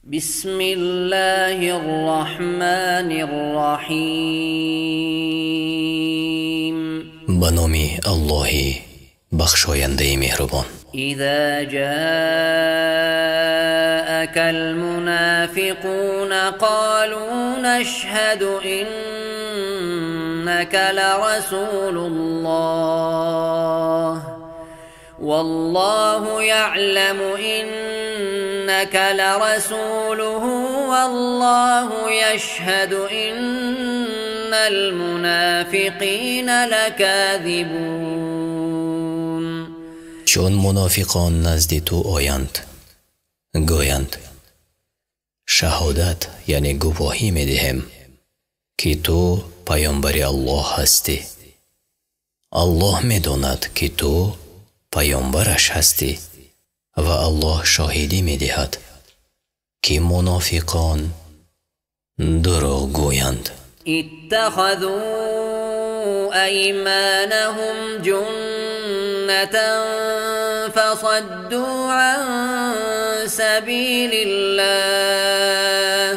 بسم الله الرحمن الرحيم. Ба номи Аллоҳи бахшояндаи меҳрубон. إذا جاءك المنافقون قالوا نشهد إنك لرسول الله والله يعلم إنك لرسوله والله يشهد إن المنافقين لكاذبون. Чун мунофиқон назди ту оянд, гӯянд: шаҳодат, яъне гувоҳӣ медиҳем, ки ту паёмбари Аллоҳ ҳастӣ. Аллоҳ медонад, ки ту паёмбараш ҳастӣ ва Аллоҳ шоҳидӣ медиҳад, ки мунофиқон дурӯғ гӯянд. اتخذوا أيمانهم جنة فصدوا عن سبيل الله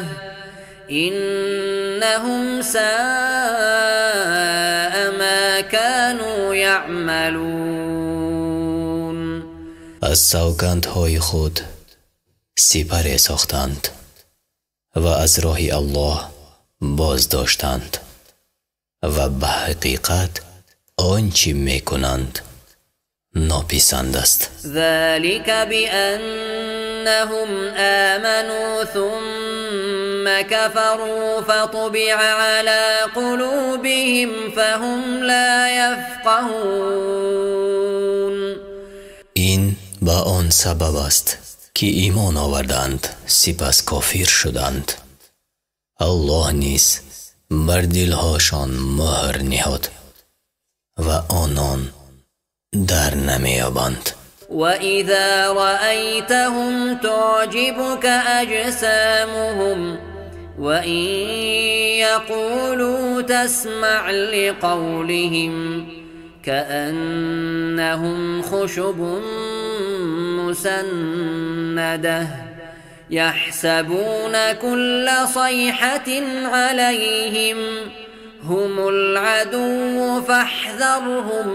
إنهم ساء ما كانوا يعملون. Аз савгандҳои худ сипаре сохтанд ва аз роҳи Аллоҳ боз доштанд ва ба ҳақиқат он чӣ мекунанд нописанд аст. ذلك بأنهم آمنوا ثم كفروا فطبع على قلوبهم فهم لا يفقهون. Ин ба он сабаб аст, ки имон оварданд, сипас кофир шуданд. Аллоҳ низ бар дилҳошон муҳр ниҳод ва онон дар намеёбанд. وإذا رأيتهم تعجبك أجسامهم وإن يقولوا تسمع لقولهم كأنهم خشب مسندة يحسبون كل صيحة عليهم هم العدو فاحذرهم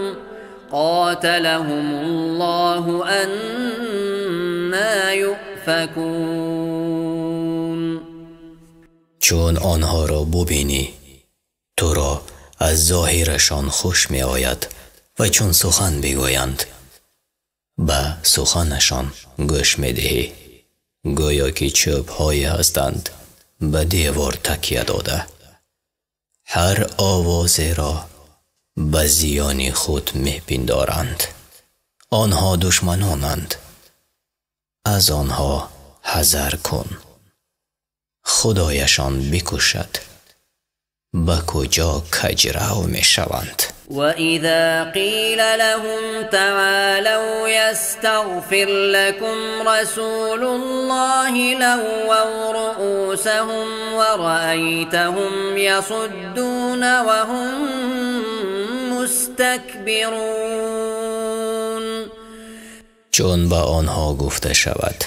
قاتلهم الله أنا يؤفكون. Чун онҳоро бубинӣ, туро аз зоҳирашон хуш меояд ва чун сухан бигӯянд, ба суханашон гӯш медиҳӣ, гӯё ки чӯбҳое ҳастанд ба девор такя дода. Ҳар овозеро ба зиёни худ мепиндоранд. Онҳо душманонанд. Аз онҳо ҳазар кун. Худояшон бикушад. Ба куҷо каҷрав мешаванд. وإذا قيل لهم تعالوا يستغفر لكم رسول الله لووا رؤوسهم ورأيتهم يصدون وهم مستكبرون. Чун ба онҳо гуфта шавад,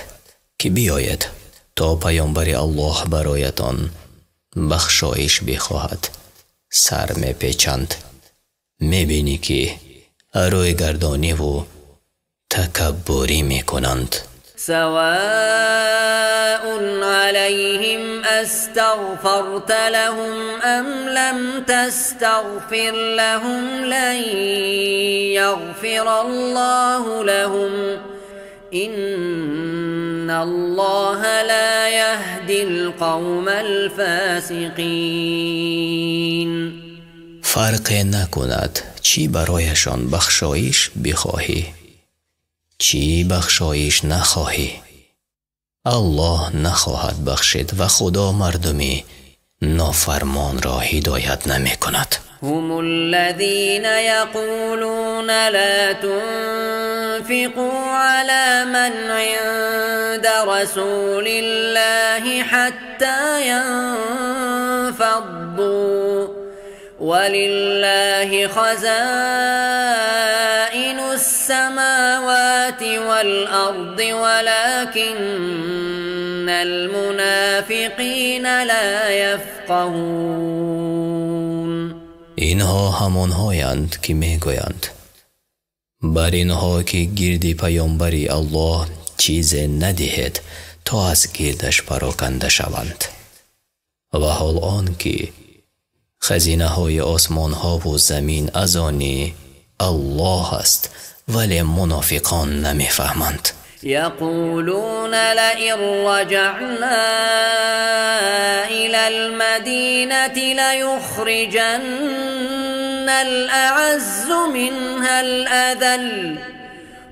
ки биёед то паёмбари Аллоҳ бароятон бахшоиш бихоҳад, сар мепечанд. Мебинӣ, ки рӯйгардониву такаббурӣ мекунанд. سواء عليهم أستغفرت لهم أم لم تستغفر لهم لن يغفر الله لهم إن الله لا يهدي القوم الفاسقين. Фарқе накунад, чӣ барояшон бахшоиш бихоҳӣ, чӣ бахшоиш нахоҳӣ, Аллоҳ нахоҳад бахшид ва Худо мардуми нофармонро ҳидоят намекунад. هم الذين يقولون لا تنفقوا على من عند رسول الله حتى ينفضوا ولله خزائن خزائن السماوات والأرض ولكن المنافقين لا يفقهون. Инҳо ҳамонҳоянд, ки мегӯянд: бар инҳо ки гирди паёмбари Аллоҳ чизе надиҳед, то аз гирдаш пароканда шаванд. Ва ҳол он ки хазинаҳои осмонҳову замин аз они Аллоҳ аст, вале мунофиқон намефаҳманд. يقولون لئن رجعنا إلى المدينة ليخرجن الأعز منها الأذل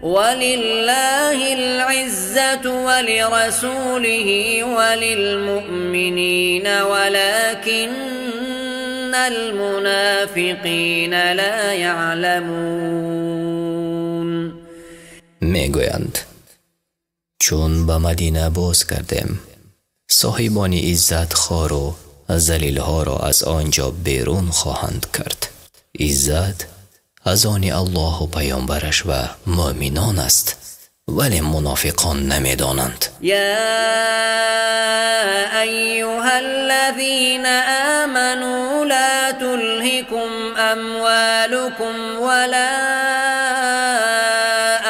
ولله العزة ولرسوله وللمؤمنين ولكن المنافقين لا يعلمون. Мегӯянд: чун ба Мадина боз кардем, соҳибони иззат хору залилҳоро аз он ҷо берун хоҳанд кард. Иззат аз они Аллоҳу паёмбараш ва муъминон аст, вале мунофиқон намедонанд. يا أيها الذين آمنوا لا تلهكم أموالكم ولا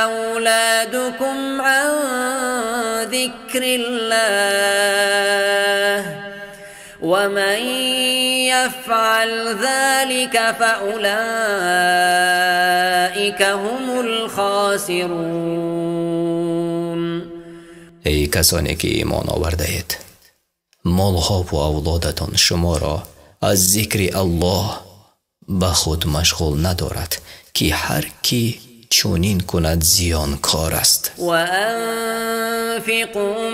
أولادكم عن ذكر الله ومن يفعل ذلك فأولئك هم الخاسرون. Эй касоне ки имон овардаед, молҳову авлодатон шуморо аз зикри Аллоҳ ба худ машғул надорад, ки ҳар ки чунин кунад зиёнкор аст. وأنفقوا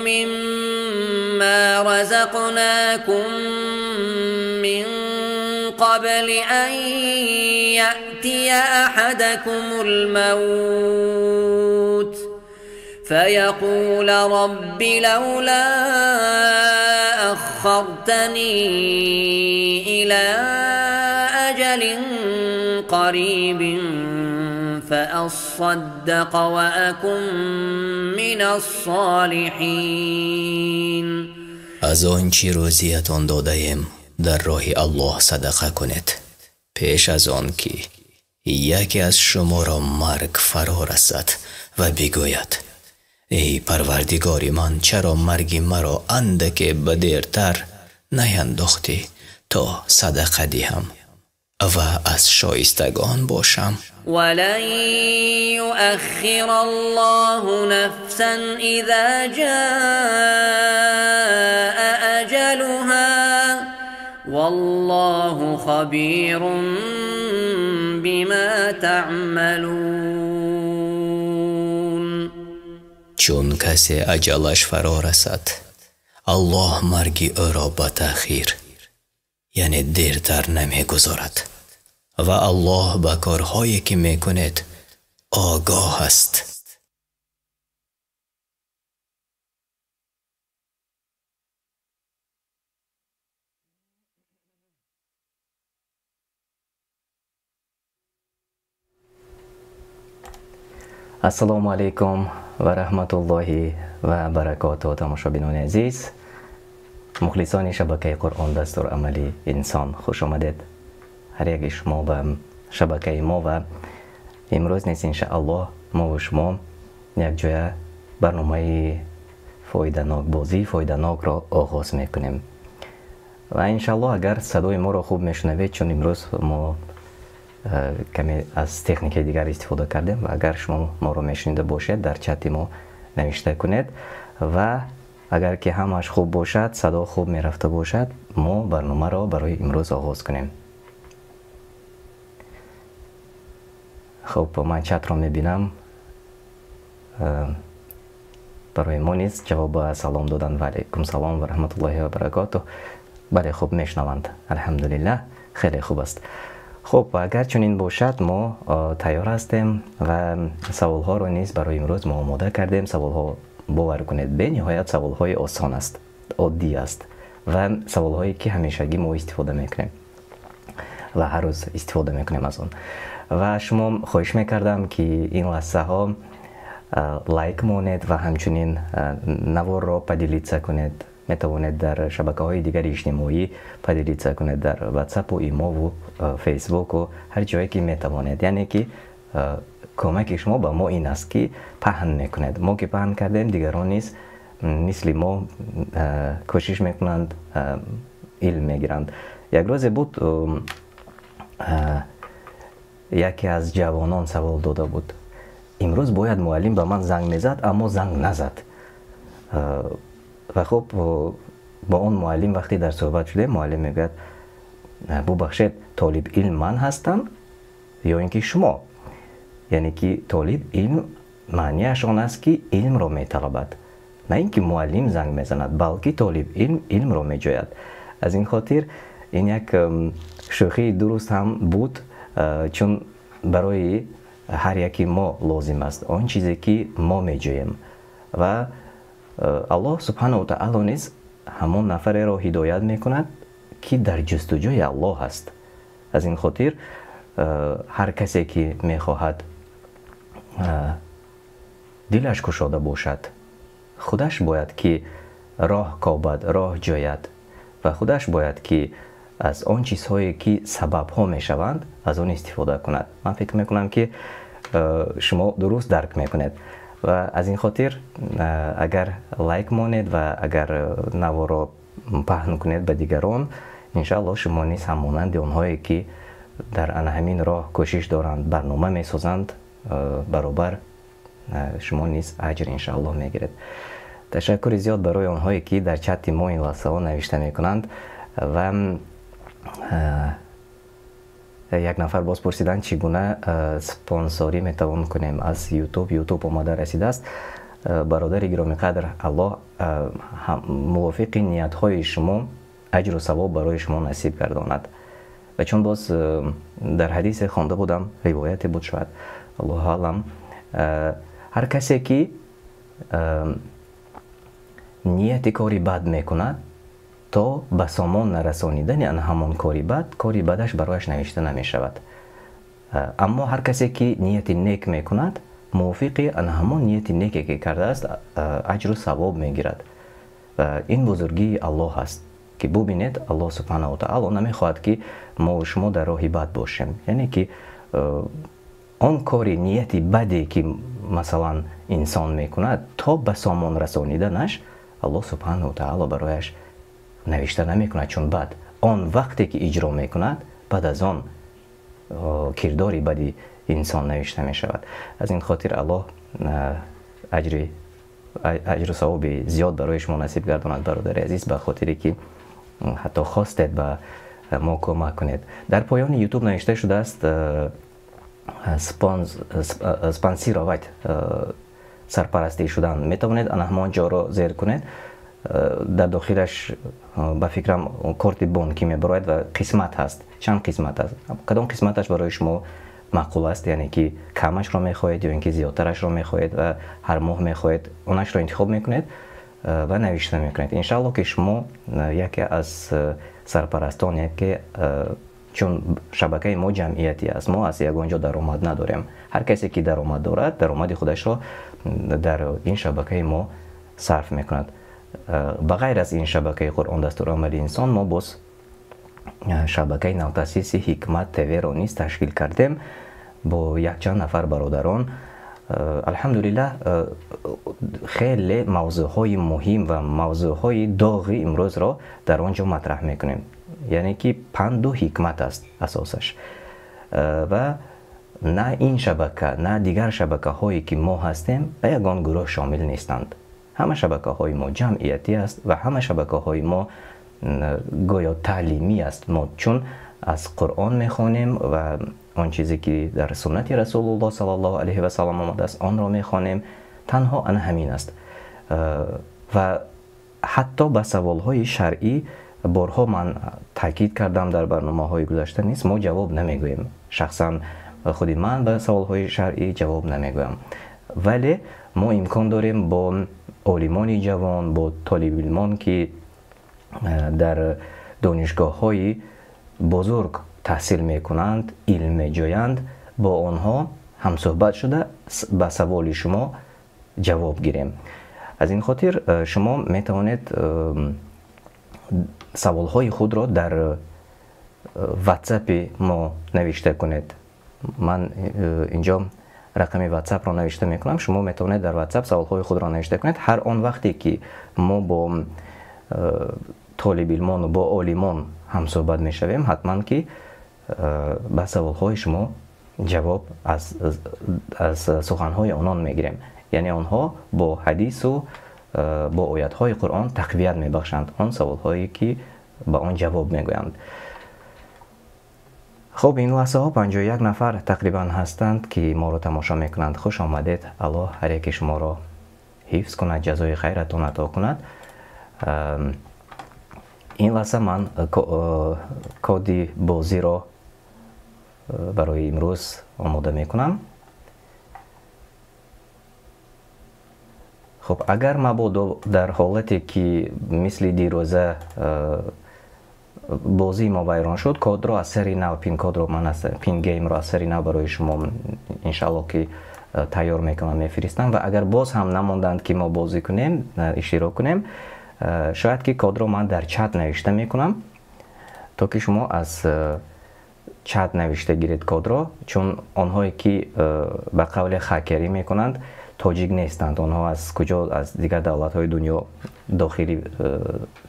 مما رزقناكم من قبل أن يأتي أحدكم الموت فيقول رب لولا أخرتني إلى أجل قريب فأصدق وأكن من الصالحين. Аз он чӣ рӯзиятон додаем дар роҳи Аллоҳ садақа кунед, пеш аз он ки яке аз шуморо марг фаро расад ва бигӯяд: эй Парвардигори ман, чаро марги маро андаке ба дертар наяндохтӣ, то садақа диҳам ва аз шоистагон бошам. ولن يؤخر الله نفسا إذا جاء أجلها والله خبير بما تعملون. Чун касе аҷалаш фаро расад, Аллоҳ марги ӯро ба таъхир, яъне дертар намегузорад ва Аллоҳ ба корҳое ки мекунед огоҳ аст. Ассалому алайкум ва раҳматуллоҳи ва баракотуҳ. Тамошобинони азиз, мухлисони шабакаи Қуръон дастурамали инсон, хуш омадед ҳар яки шумо ба шабакаи мо. Ва имрӯз низ иншааллоҳ мо ва шумо якҷоя барномаи фоиданок, бозии фоиданокро оғоз мекунем. Ва иншааллоҳ агар садои моро хуб мешунавед, чун имрӯз мо каме аз техникаи дигар истифода кардем, ва агар шумо моро мешунида бошед, дар чати мо навишта кунед. Ва агар ки ҳамаш хуб бошад, садо хуб мерафта бошад, мо барномаро барои имрӯз оғоз кунем. Хуб, ман чатро мебинам. Барои мо низ ҷавоб ба салом додан. Ва алайкум салом ва раҳматуллоҳи ва баракотуҳ. Бале, хуб мешунаванд, алҳамдулиллаҳ, хеле хуб аст. Хуб, агар чунин бошад, мо тайёр ҳастем ва саволҳоро низ барои имрӯз мо омода кардем. Саволҳо, бовар кунед, бениҳоят саволҳои осон аст, оддӣ аст ва саволҳое ки ҳамешагӣ мо истифода мекунем ва ҳар рӯз истифода мекунем аз он. Ва шумо хоҳиш мекардам, ки ин лаҳзаҳо лайк монед ва ҳамчунин наворро поделиться кунед. Метавонед дар шабакаҳои дигари иҷтимоӣ поделиться кунед, дар ватсапу имову фейсбуку ҳар ҷое ки метавонед. Яъне ки кӯмаки шумо ба мо ин аст, ки паҳн мекунед. Мо ки паҳн кардем, дигарон низ мисли мо кӯшиш мекунанд, илм мегиранд. Як рӯзе буд, яке аз ҷавонон савол дода буд: имрӯз бояд муаллим ба ман занг мезад, аммо занг назад. Ва хуб, бо он муаллим вақте дар суҳбат шудем, муаллим мегӯяд: бубахшед, толиб илм ман ҳастам ё ин ки шумо? Яъне ки толиб илм маънияш он аст, ки илмро металабад, на ин ки муаллим занг мезанад, балки толиб илм илмро меҷӯяд. Аз ин хотир ин як шӯхии дуруст ҳам буд, чун барои ҳар яки мо лозим аст он чизе ки мо меҷӯем. Ва Аллоҳ субҳанаҳу таало низ ҳамон нафареро ҳидоят мекунад, ки дар ҷустуҷӯи Аллоҳ аст. Аз ин хотир ҳар касе ки мехоҳад дилаш кушода бошад, худаш бояд ки роҳ кобад, роҳ ҷӯяд ва худаш бояд ки аз он чизҳое ки сабабҳо мешаванд, аз он истифода кунад. Ман фикр мекунам, ки шумо дуруст дарк мекунед. Ва аз ин хотир агар лайк монед ва агар наворо паҳн кунед ба дигарон, иншааллоҳ шумо низ ҳамонанди онҳое ки дар ана ҳамин роҳ кӯшиш доранд, барнома месозанд, баробар шумо низ аҷр иншааллоҳ мегиред. Ташаккури зиёд барои онҳое ки дар чати мо ин лаҳзаҳо навишта мекунанд. Ва як нафар боз пурсиданд, чӣ гуна спонсорӣ метавон кунем аз ютуб. Ютуб омада расидааст. Бародари гиромиқадр, Аллоҳ мувофиқи ниятҳои шумо аҷру савоб барои шумо насиб гардонад. Ва чун боз дар ҳадисе хонда будам, ривояте буд шояд, Аллоҳу аълам, ҳар касе ки нияти кори бад мекунад, то ба сомон нарасонидани ан ҳамон кори бад, кори бадаш барояш навишта намешавад. Аммо ҳар касе ки нияти нек мекунад, мувофиқи ан ҳамон нияти неке ки кардааст, аҷру савоб мегирад. Ва ин бузургии Аллоҳ аст, ки бубинед, Аллоҳ субҳанаҳу таало намехоҳад, ки мо шумо дар роҳи бад бошем. Яъне ки он кори нияти баде ки масалан инсон мекунад, то ба сомон расониданаш Аллоҳ субҳанаҳу таало барояш навишта намекунад, чун бад. Он вақте ки иҷро мекунад, баъд аз он кирдори бади инсон навишта мешавад. Аз ин хотир Аллоҳ аҷру савоби зиёд барои шумо насиб гардонад, бародари азиз, ба хотире ки ҳатто хостед ба мо кӯмак кунед. Дар поёни ютуб навишта шудааст спонсировать, сарпарастӣ шудан. Метавонед ана ҳамон ҷоро зер кунед. Дар дохилаш ба фикрам корти бонкӣ мебарояд ва қисмат ҳаст, чанд қисмат аст. Кадом қисматаш барои шумо маъқул аст, яъне ки камашро мехоҳед ё ин ки зиёдтарашро мехоҳед ва ҳар моҳ мехоҳед, онашро интихоб мекунед ва навишта мекунед. Иншааллоҳ ки шумо яке аз сарпарастон, яке, чун шабакаи мо ҷамъиятӣ аст, мо аз ягон ҷо даромад надорем. Ҳар касе ки даромад дорад, даромади худашро дар ин шабакаи мо сарф мекунад. Ба ғайр аз ин шабакаи Қуръон дастурамали инсон, мо боз шабакаи навтаъсиси Ҳикмат ТВ-ро низ ташкил кардем бо якчанд нафар бародарон. Алҳамдулиллаҳ, хеле мавзӯъҳои муҳим ва мавзӯъҳои доғи имрӯзро дар он ҷо матраҳ мекунем. Яъне ки панду ҳикмат аст асосаш. Ва на ин шабака, на дигар шабакаҳое ки мо ҳастем ба ягон гурӯҳ шомил нестанд. Ҳама шабакаҳои мо ҷамъиятӣ аст ва ҳама шабакаҳои мо гӯё таълимӣ аст. Мо чун аз Қуръон мехонем ва он чизе ки дар суннати Расулуллоҳ саллаллоҳу алайҳи васаллам омадааст, онро мехонем. Танҳо ана ҳамин аст. Ва ҳатто ба саволҳои шаръӣ борҳо ман таъкид кардам дар барномаҳои гузашта низ, мо ҷавоб намегӯем. Шахсан худи ман ба саволҳои шаръӣ ҷавоб намегӯям, вале мо имкон дорем бо олимони ҷавон, бо толибилмон ки дар донишгоҳҳои бузург таҳсил мекунанд, илм меҷӯянд, бо онҳо ҳамсӯҳбат шуда ба саволи шумо ҷавоб гирем. Аз ин хотир шумо метавонед саволҳои худро дар WhatsApp-и мо навишта кунед. Ман инҷо рақами WhatsApp-ро навишта мекунам. Шумо метавонед дар WhatsApp саволҳои худро навишта кунед. Ҳар он вақте ки мо бо толибилмон ва бо олимон ҳамсӯҳбат мешавем, ҳатман ки ба саволҳои шумо ҷавоб аз суханҳои онон мегирем. Яъне онҳо бо ҳадису бо оятҳои Қуръон тақвият мебахшанд он саволҳое ки ба он ҷавоб мегӯянд. Хуб, ин лаҳзаҳо 51 нафар тақрибан ҳастанд ки моро тамошо мекунанд. Хуш омадед. Аллоҳ ҳар яки шуморо ҳифз кунад, ҷазои хайратон ато кунад. Ин лаҳза ман коди бозиро барои имрӯз омода мекунам. Хуб, агар мабодо дар ҳолате ки мисли дирӯза бозии мо вайрон шуд, кодро аз сари нав, пин кодро ман аз пин геймро аз сари нав барои шумо иншааллоҳ ки тайёр мекунам, мефиристам. Ва агар боз ҳам намонданд ки мо бозӣ кунем, иштирок кунем, шояд ки кодро ман дар чат навишта мекунам, то ки шумо аз чат навишта гиред кодро, чун онҳое ки ба қавли хакерӣ мекунанд тоҷик нестанд. Онҳо аз куҷо, аз дигар давлатҳои дунё дохили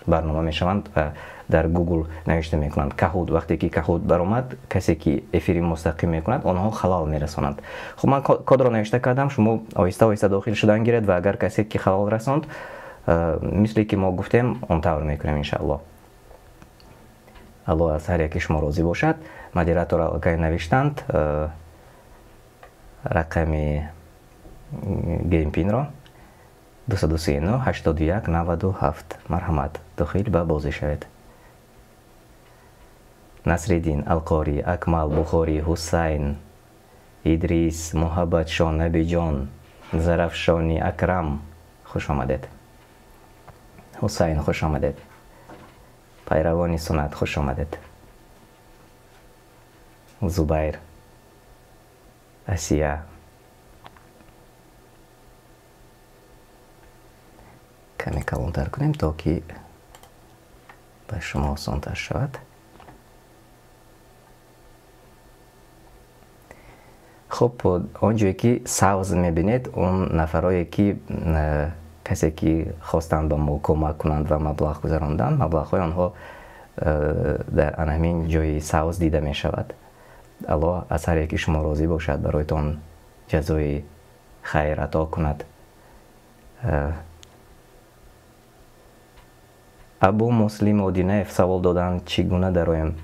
барнома мешаванд ва дар Google навишта мекунанд Kahoot. Вақте ки Kahoot баромад, касе ки эфири мустақим мекунад, онҳо халал мерасонанд. Хуб, ман кодро навишта кардам, шумо оҳиста оҳиста дохил шудан гиред ва агар касе ки халал расонд, мисле ки мо гуфтем, он тавр мекунем иншааллоҳ. Аллоҳ аз ҳар яки шумо розӣ бошад. Модератор аллакай навиштанд рақами геймпинро 239 81 97. Марҳамат, дохил ба бозӣ шавед. Насриддин, Алқорӣ, Акмал, Бухорӣ, Ҳусайн, Идрис, Муҳаббатшон, Набиҷон, Зарафшони, Акрам, хуш омадед. Ҳусайн, хуш омадед. Пайравони суннат, хуш омадед. Зубайр, Асия. Каме калонтар кунем, то ки ба шумо осонтар шавад. Хуб, он ҷое ки сабз мебинед, он нафарое ки касе ки хостанд ба мо кӯмак кунанд ва маблағ гузаронданд, маблағҳои онҳо дар ана ҳамин ҷои сабз дида мешавад. Аллоҳ аз ҳар яки шумо розӣ бошад, бароятон ҷазои хайр ато кунад. Абу Муслим Одинаев савол доданд, чӣ гуна дароем.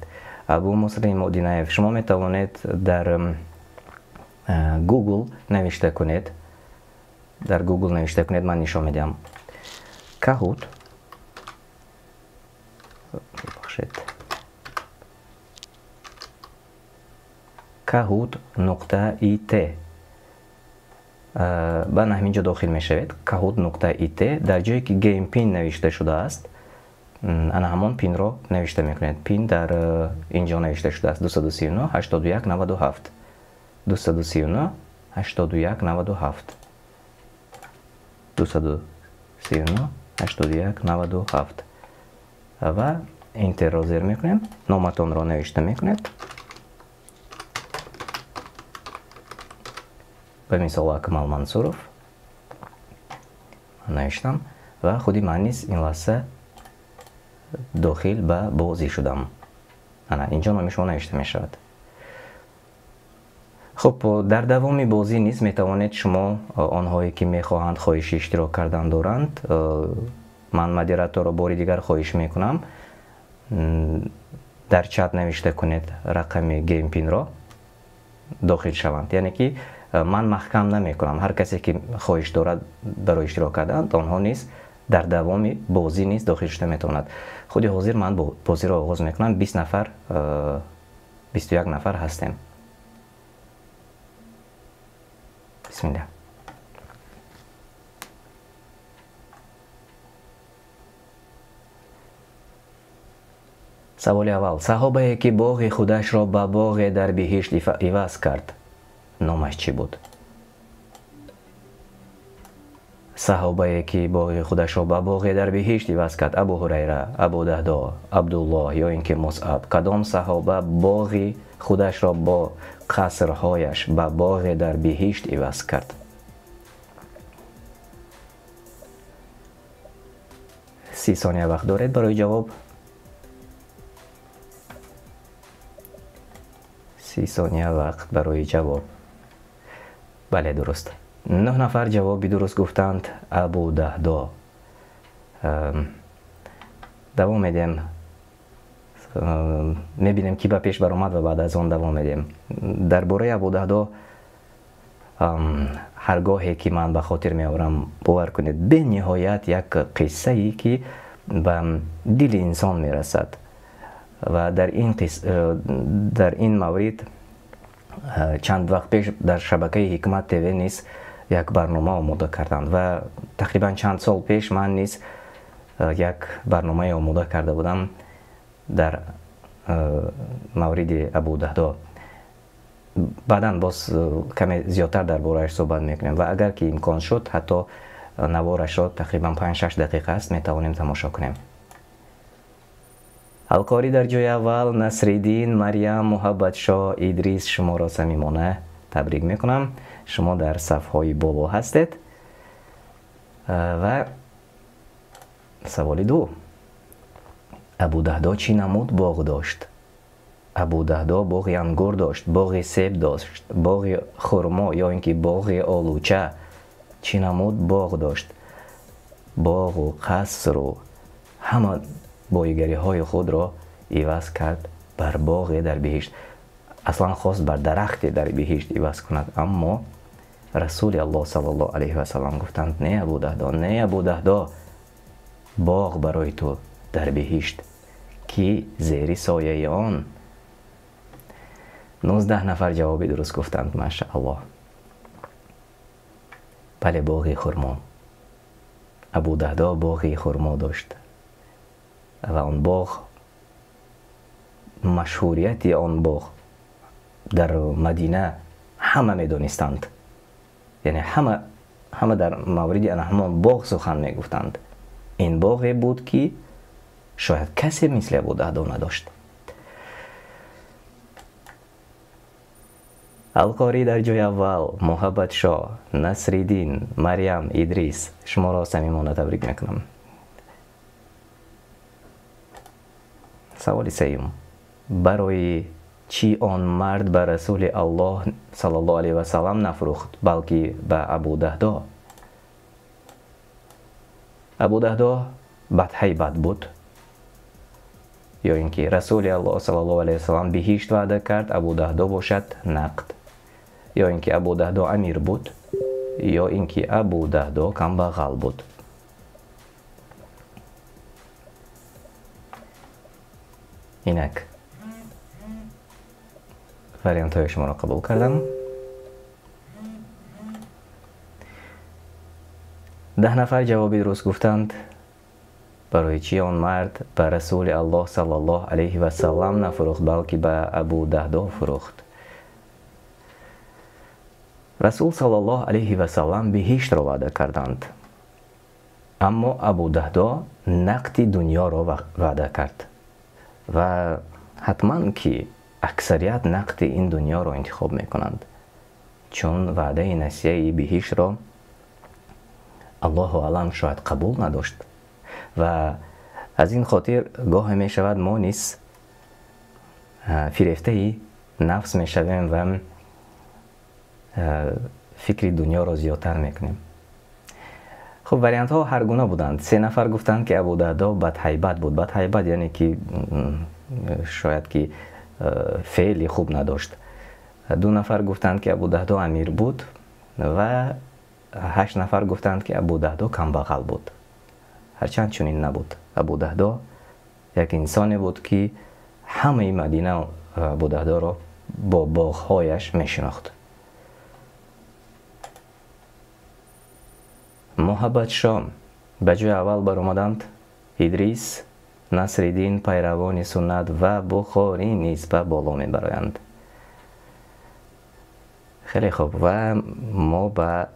Абу Муслим Одинаев, шумо метавонед дар Google навишта кунед. Дар Google навишта кунед, ман нишон медиҳам. Kahoot. Бахшед. Kahoot.it. Ба ҳамин ҷо дохил мешавед. Kahoot.it. Дар ҷое ки Game Pin навишта шудааст, ана ҳамон пинро навишта мекунед. Пин дар ин ҷо навишта шудааст 239 81 97. 239 81 97. 239 81 97 ва Enter-ро зер мекунем, номатонро навишта мекунед. Ба мисол Акмал Мансуров навиштам ва худи ман низ ин лаҳза дохил ба бозӣ шудам. Ана инҷо номи шумо навишта мешавад. Хуб, дар давоми бозӣ низ метавонед шумо онҳое ки мехоҳанд хоҳиши иштирок кардан доранд, ман модераторро бори дигар хоҳиш мекунам, дар чат навишта кунед рақами геймпинро, дохил шаванд. Яъне ки ман маҳкам намекунам, ҳар касе ки хоҳиш дорад барои иштирок кардан, онҳо низ дар давоми бозӣ низ дохил шуда метавонад. Худи ҳозир ман бозиро оғоз мекунам, 20 нафар, 21 нафар ҳастем. Бисмиллаҳ. Саволи аввал. Саҳобае ки боғи худашро ба боғе дар биҳишт иваз кард, Номаш чӣ буд? Саҳобае ки боғи худашро ба боғе дар биҳишт иваз кард, Абу Ҳурайра, Абу Даҳдо, Абдуллоҳ ё ин ки Мусъаб. Кадом саҳоба боғи худашро бо қасрҳояш ба боғе дар биҳишт иваз кард? 30 сония вақт доред барои ҷавоб. 30 сония вақт барои ҷавоб. Бале, дуруст. 9 нафар ҷавоби дуруст гуфтанд. Абу Даҳдо. Давом медиҳем. Мебинем ки ба пеш баромад ва баъд аз он давом медиҳем. Дар бораи Абу Даҳдо ҳар гоҳе ки ман ба хотир меорам, бовар кунед, бениҳоят як қиссае ки ба дили инсон мерасад ва дар ин маврид чанд вақт пеш дар шабакаи Ҳикмат ТВ низ як барнома омода карданд ва тақрибан чанд сол пеш ман низ як барномае омода карда будам дар мавриди Абу Даҳдо. Баъдан боз каме зиёдтар дар борааш суҳбат мекунем ва агар ки имкон шуд, ҳатто наворашро тақрибан 5-6 дақиқа аст, метавонем тамошо кунем. Алқорӣ дар ҷои аввал, Насриддин, Марьям, Муҳаббатшоҳ, Идрис, шуморо самимона табрик мекунам. Шумо дар сафҳои боло ҳастед. Ва саволи ду. Абу Даҳдо чӣ намуд боғ дошт? Абу Даҳдо боғи ангур дошт, боғи себ дошт, боғи хурмо ё ин ки боғи олуча. Чӣ намуд боғ дошт? Боғу қасру ҳама боигариҳои худро иваз кард бар боғе дар биҳишт. Аслан хост бар дарахте дар биҳишт иваз кунад, аммо Расули Аллоҳ саллаллоҳу алайҳи васаллам гуфтанд: не Абу Даҳдо, не Абу Даҳдо, боғ барои ту дар биҳишт, ки зери сояи он. 19 нафар ҷавоби дуруст гуфтанд, машааллоҳ. Бале, боғи хурмо. Абу Даҳдо боғи хурмо дошт ва он боғ, машҳурияти он боғ дар Мадина ҳама медонистанд. Яъне ҳама дар мавриди ана ҳамон боғ сухан мегуфтанд. Ин боғе буд ки шояд касе мисли Абу Даҳдо надошт. Алқорӣ дар ҷои аввал, Муҳаббатшоҳ, Насриддин, Марьям, Идрис, шуморо самимона табрик мекунам. Саволи сеюм. Барои чӣ он мард ба Расули Аллоҳ саллаллоҳу алайҳи васаллам нафрӯхт, балки ба Абу Даҳдо? Абу Даҳдо бадҳайбат буд ё ин ки Расули Аллоҳ саллаллоҳу алайҳи васаллам биҳишт ваъда кард, Абу Даҳдо бошад нақд, ё ин ки Абу Даҳдо амир буд, ё ин ки Абу Даҳдо камбағал буд. Инак вариантҳои шуморо қабул кардам. 10 нафар ҷавоби дуруст гуфтанд. Барои чӣ он мард ба Расули Аллоҳ саллаллоҳу алайҳи васаллам нафурӯхт, балки ба Абу Даҳдо фурӯхт? Расул саллаллоҳу алайҳи васаллам биҳиштро ваъда карданд, аммо Абу Даҳдо нақди дунёро ваъда кард ва ҳатман ки аксарият нақди ин дунёро интихоб мекунанд, чун ваъдаи насияи биҳиштро Аллоҳу аълам шояд қабул надошт ва аз ин хотир гоҳе мешавад мо низ фирефтаи нафс мешавем ва фикри дунёро зиёдтар мекунем. Хуб, вариантҳо ҳар гуна буданд. 3 нафар гуфтанд ки Абу Даҳдо бадҳайбат буд. Бадҳайбат яъне ки шояд ки феъли хуб надошт. 2 нафар гуфтанд ки Абу Даҳдо амир буд ва 8 нафар гуфтанд ки Абу Даҳдо камбағал буд. Ҳарчанд чунин набуд. Абу Даҳдо як инсоне буд ки ҳамаи Мадина Абу Даҳдоро бо боғҳояш мешинохт. Муҳаббатшоҳ ба ҷои аввал баромаданд. Идрис, Насриддин, пайравони суннат ва Бухорӣ низ ба боло мебароянд. Хеле хуб, ва мо ба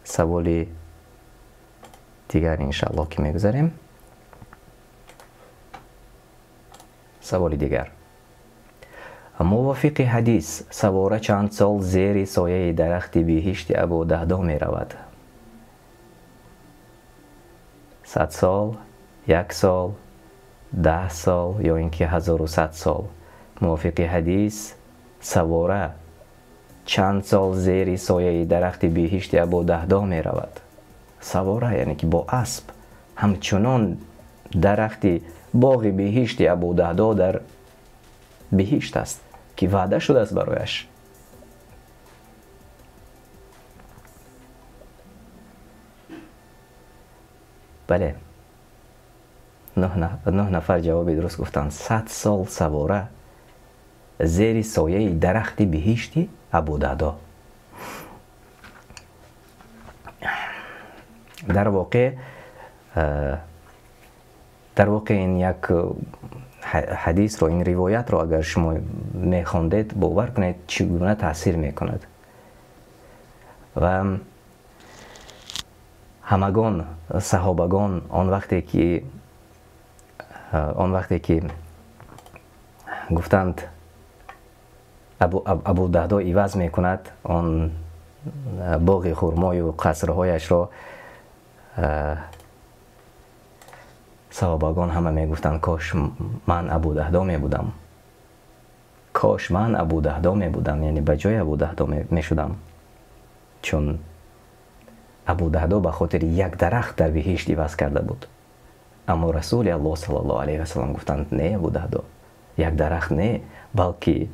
саволи дигар иншааллоҳ ки мегузарем. Саволи дигар. Мувофиқи ҳадис, савора чанд сол зери сояи дарахти биҳишти Абу Даҳдо меравад? 100 сол, 1 сол, 10 сол ё ин ки 1100 сол? Мувофиқи ҳадис, савора чанд сол зери сояи дарахти биҳишти Абу Даҳдо меравад? Савора, яъне ки бо асп, ҳамчунон дарахти боғи биҳишти Абу Даҳдо дар биҳишт аст, ки ваъда шудааст барояш. Бале, 9 нафар ҷавоби дуруст гуфтанд. 100 сол савора зери сояи дарахти биҳишти Абу Даҳдо. Дар воқеъ ин як ҳадисро, ин ривоятро агар шумо мехондед, бовар кунед чӣ гуна таъсир мекунад. Ва ҳамагон саҳобагон он вақте ки гуфтанд Абу Даҳдо иваз мекунад он боғи хурмою қасрҳояшро, саҳобагон ҳама мегуфтанд кош ман Абу Даҳдо мебудам, кош ман Абу Даҳдо мебудам, яъне ба ҷои Абу Даҳдо мешудам, чун Абу Даҳдо ба хотири як дарахт дар биҳишт иваз карда буд. Аммо Расули Аллоҳ саллаллоҳу алайҳи васаллам гуфтанд не, Абу Даҳдо, як дарахт не, балки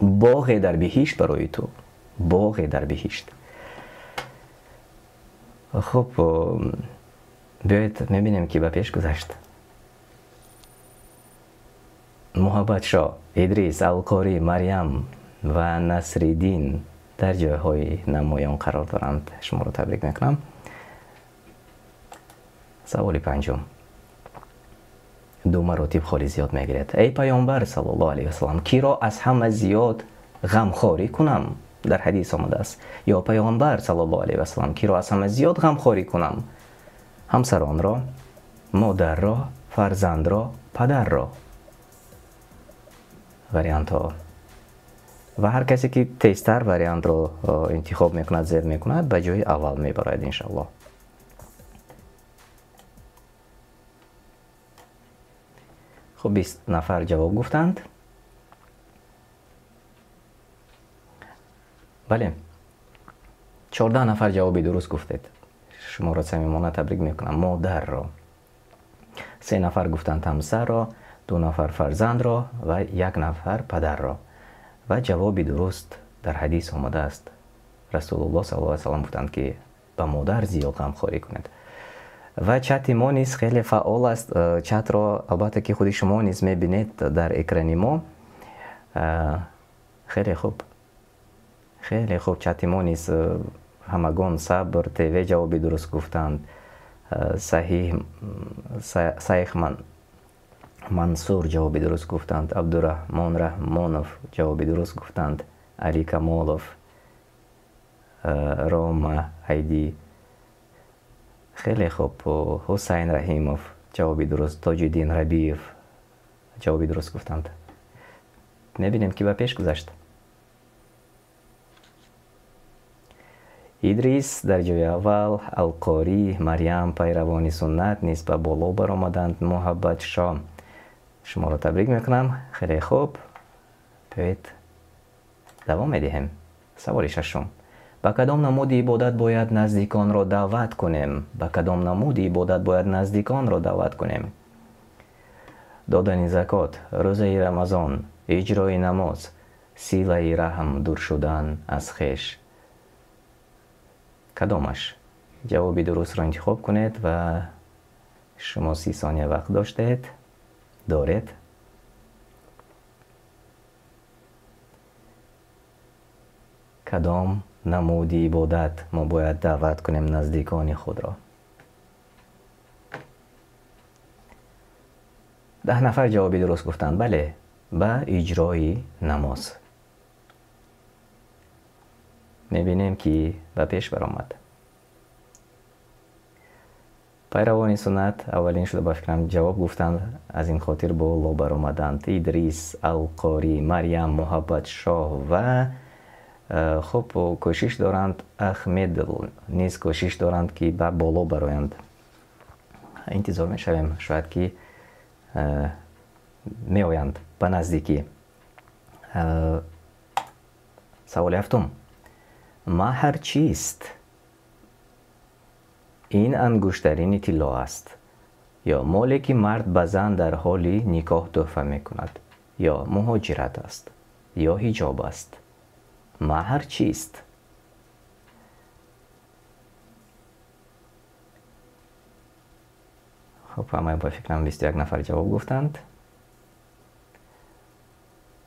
боғе дар биҳишт барои ту, боғе дар биҳишт. Хуб, биёед мебинем ки ба пеш гузашт. Муҳаббатшоҳ, Идрис, Алқорӣ, Марьям ва Насриддин дар ҷойҳои намоён қарор доранд. Шуморо табрик мекунам. Саволи панҷум. Ду маротиб холи зиёд мегирад. Эй паёмбар саллаллоҳу алайҳи васаллам, киро аз ҳама зиёд ғамхорӣ кунам? Дар ҳадис омадааст. Ё паёмбар саллаллоҳу алайҳи васаллам, киро аз ҳама зиёд ғамхорӣ кунам? Ҳамсаронро, модарро, фарзандро, падарро. Вариантҳо. Ва ҳар касе ки тезтар вариантро интихоб мекунад, зер мекунад, ба ҷои аввал мебарад иншаллоҳ. Хуб, 20 нафар ҷавоб гуфтанд. Бале, 14 нафар ҷавоби дуруст гуфтед. Шуморо самимона табрик мекунам. Модарро. 3 нафар гуфтанд ҳамсарро, 2 нафар фарзандро ва 1 нафар падарро. Ва ҷавоби дуруст дар ҳадис омадааст. Расулуллоҳ саллаллоҳу алайҳи васаллам гуфтанд ки ба модар зиёд ғамхорӣ кунед. Ва чати мо низ хеле фаъол аст. Чатро албатта ки худи шумо низ мебинед дар экрани мо. Хеле хуб, хеле хуб. Чати мо низ ҳамагон Сабр ТВ ҷавоби дуруст гуфтанд. Саҳих Мансур ҷавоби дуруст гуфтанд. Абдураҳмон Раҳмонов ҷавоби дуруст гуфтанд. Али Камолов, Рома Айди, хеле хуб. Ҳусайн Раҳимов ҷавоби дуруст. Тоҷиддин Рабиев ҷавоби дуруст гуфтанд. Мебинем ки ба пеш гузашт. Идрис дар ҷои аввал, Алқорӣ, Марьям пайравони суннат низ ба боло баромаданд. Муҳаббатшоҳ, шуморо табрик мекунам. Хеле хуб. Биёед давом медиҳем. Саволи шашум. Ба кадом намуди ибодат бояд наздиконро даъват кунем? Ба кадом намуди ибодат бояд наздиконро даъват кунем? Додани закот, рӯзаи Рамазон, иҷрои намоз, силаи раҳм, дур шудан аз хеш. Кадомаш? Ҷавоби дурустро интихоб кунед ва шумо 30 сония вақт доштед, доред. Кадом намуди ибодат мо бояд даъват кунем наздикони худро? 10 нафар ҷавоби дуруст гуфтанд. Бале, ба иҷрои намоз. Мебинем, ки ба пеш баромад. Пайравони суннат аввалин шуда, ба фикрам, ҷавоб гуфтанд, аз ин хотир боло баромаданд. Идрис, Алқорӣ, Марьям, Муҳаббатшоҳ ва хуб кӯшиш доранд, Ахмед низ кӯшиш доранд, ки ба боло бароянд. Интизор мешавем, шояд ки меоянд ба наздикӣ. Саволи ҳафтум: маҳр чист? Ин ангуштарини тилло аст, ё моле, ки мард ба зан дар ҳоли никоҳ тӯҳфа мекунад, ё муҳоҷират аст, ё ҳиҷоб аст. Маҳр чист? Хуб, ҳамаи, ба фикрам, 21 нафар ҷавоб гуфтанд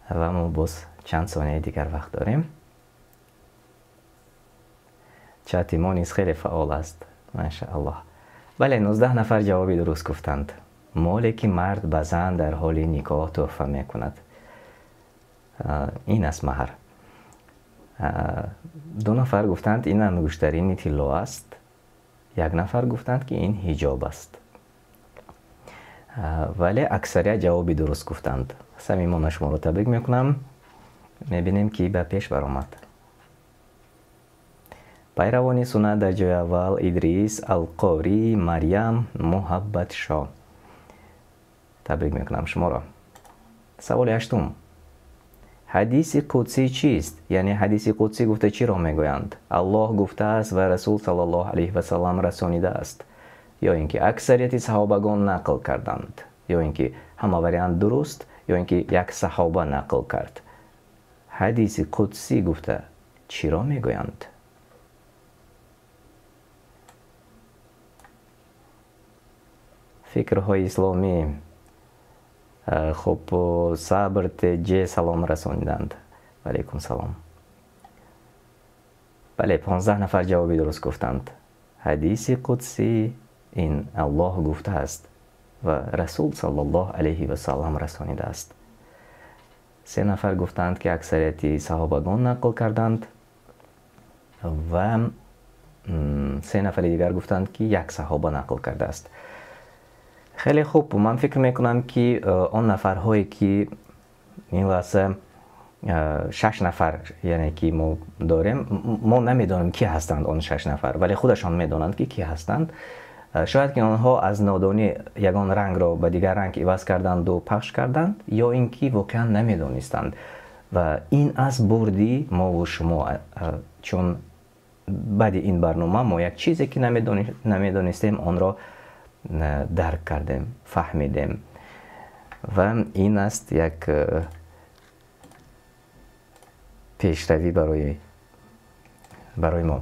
ва мо боз чанд сонияи дигар вақт дорем. Чати мо низ хеле фаъол аст, машааллоҳ. Бале, 19 нафар ҷавоби дуруст гуфтанд. Моле, ки мард ба зан дар ҳоли никоҳ тӯҳфа мекунад, ин аст маҳр. Ду нафар гуфтанд, ин ангуштарини тилло аст, як нафар гуфтанд, ки ин ҳиҷоб аст, вале аксарият ҷавоби дуруст гуфтанд. Самимона шуморо табрик мекунам. Мебинем, ки ба пеш баромад. Пайравони суннат дар ҷои аввал, Идрис, Алқорӣ, Марьям, Муҳаббатшоҳ. Табрик мекунам шуморо. Саволи ҳаштум: ҳадиси қудсӣ чист? Яъне ҳадиси қудсӣ гуфта чиро мегӯянд? Аллоҳ гуфтааст ва Расул саллаллоҳу алайҳи васаллам расонидааст, ё ин ки аксарияти саҳобагон нақл карданд, ё ин ки ҳама вариант дуруст, ё ин ки як саҳоба нақл кард. Ҳадиси қудсӣ гуфта чиро мегӯянд? Фикрҳои исломӣ, хуб, Сабр Теҷ салом расониданд. Ваалайкум салом. Бале, 15 нафар ҷавоби дуруст гуфтанд. Ҳадиси қудсӣ ин Аллоҳ гуфтааст ва Расул саллаллоҳу алайҳи васаллам расонидааст. Се нафар гуфтанд, ки аксарияти саҳобагон нақл карданд ва се нафари дигар гуфтанд, ки як саҳоба нақл кардааст. Хеле хуб, ман фикр мекунам, ки он нафарҳое, ки ин лаҳза шаш нафар, яъне ки мо дорем, мо намедонем, ки ҳастанд он шаш нафар, вале худашон медонанд, ки кӣ ҳастанд. Шояд ки онҳо аз нодонӣ ягон рангро ба дигар ранг иваз карданду пахш карданд, ё ин ки воқеан намедонистанд. Ва ин аз бурди мову шумо, чун баъди ин барнома мо як чизе, ки намедонистем, онро дарк кардем, фаҳмидем, ва ин аст як пешравӣ барои мо.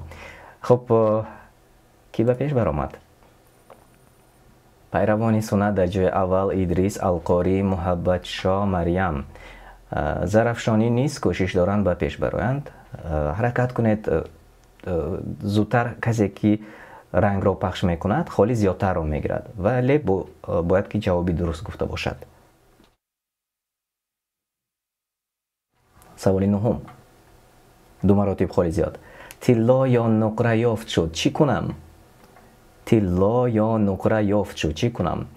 Хуб, кӣ ба пеш баромад? Пайравони суннат дар ҷои аввал, Идрис, Алқорӣ, Муҳаббатшоҳ, Марьям. Зарафшонӣ низ кӯшиш доранд ба пеш бароянд. Ҳаракат кунед зудтар, касе ки рангро пахш мекунад, холи зиёдтарро мегирад, вале бояд ки ҷавоби дуруст гуфта бошад. Саволи нуҳум, ду маротиб холи зиёд. Тилло ё нуқра ёфт шуд, чӣ кунам? Тилло ё нуқра ёфт шуд, чӣ кунам?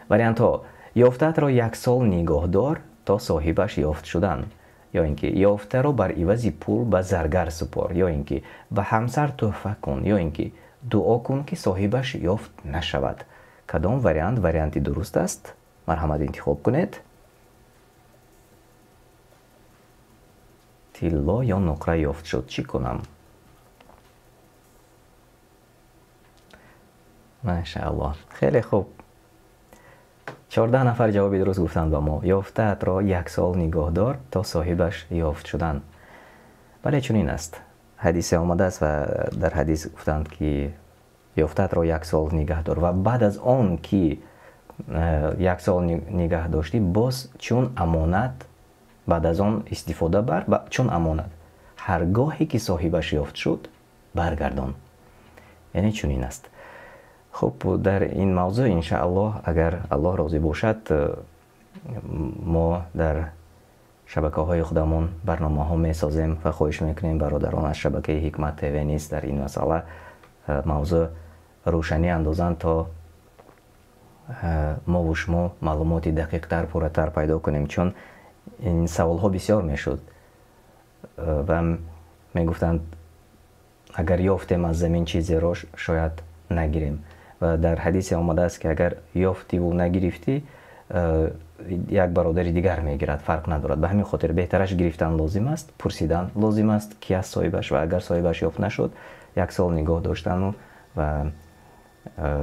Вариантҳо: ёфтаатро як сол нигоҳ дор то соҳибаш ёфт шудан, ё ин ки ёфтаро бар ивази пул ба заргар супор, ё ин ки ба ҳамсар тӯҳфа кун, ё ин ки дуо кун, ки соҳибаш ёфт нашавад. Кадом вариант варианти дуруст аст? Марҳамат, интихоб кунед. Тилло ё нуқра ёфт шуд, чӣ кунам? Машааллоҳ, хеле хуб, 14 нафар ҷавоби дуруст гуфтанд ба мо. Ёфтаатро як сол нигоҳ дор то соҳибаш ёфт шудан. Бале, чунин аст. Ҳадисе омадааст ва дар ҳадис гуфтанд, ки ёфтаатро як сол нигаҳ дор ва баъд аз он ки як сол нигаҳ доштӣ, боз чун амонат баъд аз он истифода бар, чун амонат ҳар гоҳе ки соҳибаш ёфт шуд, баргардон. Яъне чунин аст. Хуб, дар ин мавзӯъ, иншааллоҳ, агар Аллоҳ розӣ бошад, мо дар шабакаҳои худамон барномаҳо месозем ва хоҳиш мекунем бародарон аз шабакаи Ҳикмат ТВ низ дар ин масъала мавзӯъ рӯшанӣ андозанд, то мову шумо маълумоти дақиқтар, пурратар пайдо кунем, чун ин саволҳо бисёр мешуд ва мегуфтанд агар ёфтем аз замин чизеро шояд нагирем. Ва дар ҳадисе омадааст ки агар ёфтиву нагирифтӣ, як бародари дигар мегирад, фарқ надорад. Ба ҳамин хотир беҳтараш гирифтан лозим аст, пурсидан лозим аст ки аз соҳибаш, ва агар соҳибаш ёфт нашуд, як сол нигоҳ доштану ва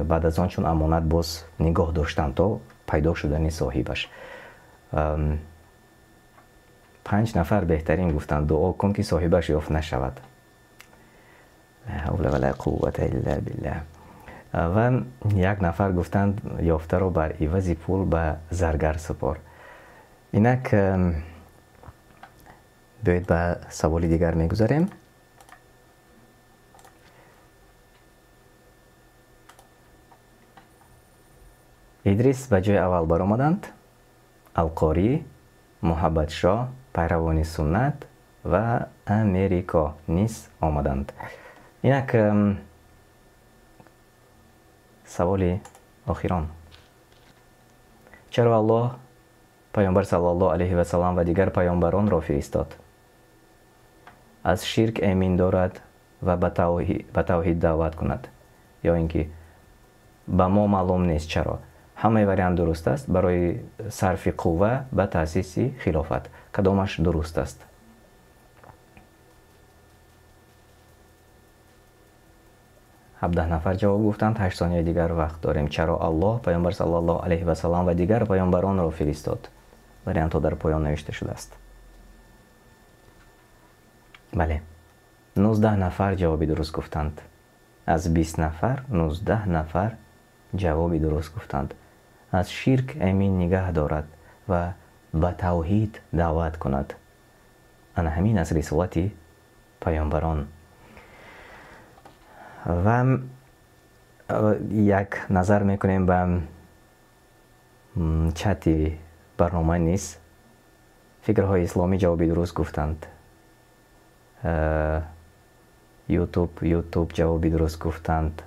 баъд аз он чун амонат боз нигоҳ доштан то пайдо шудани соҳибаш. 5 нафар беҳтарин гуфтанд дуо кун ки соҳибаш ёфт нашавад. Ла ҳавла ва ла қуввата илла биллаҳ. Ва як нафар гуфтанд ёфтаро бар ивази пул ба заргар супор. Инак биёед ба саволи дигар мегузарем. Идрис ба ҷои аввал баромаданд. Алқорӣ, Муҳаббатшоҳ, пайравони суннат ва Америко низ омаданд. Инак саволи охирон. Чаро Аллоҳ Паёмбар саллаллоҳу алайҳи ва саллам ва дигар паёмбаронро фиристод? Аз ширк эмин дорад ва ба тавҳид даъват кунад, ё ин ки ба мо маълум нест чаро? Ҳамаи вариант дуруст аст барои сарфи қувва ба таъсиси хилофат. Кадомаш дуруст аст? 17 нафар ҷавоб гуфтанд. 8 сонияи дигар вақт дорем. Чаро Аллоҳ Паёмбар саллаллоҳу алайҳи ва саллам ва дигар паёмбаронро фиристод? Вариантҳо дар поён навишта шудааст. Бале, 19 нафар ҷавоби дуруст гуфтанд. Аз 20 нафар 19 нафар ҷавоби дуруст гуфтанд. Аз ширк эмин нигаҳ дорад ва ба тавҳид даъват кунад. Ана ҳамин аст рисолати паёмбарон. Ва як назар мекунем ба чати барнома низ. Фикрҳои исломӣ ҷавоби дуруст гуфтанд. Ютуб ҷавоби дуруст гуфтанд.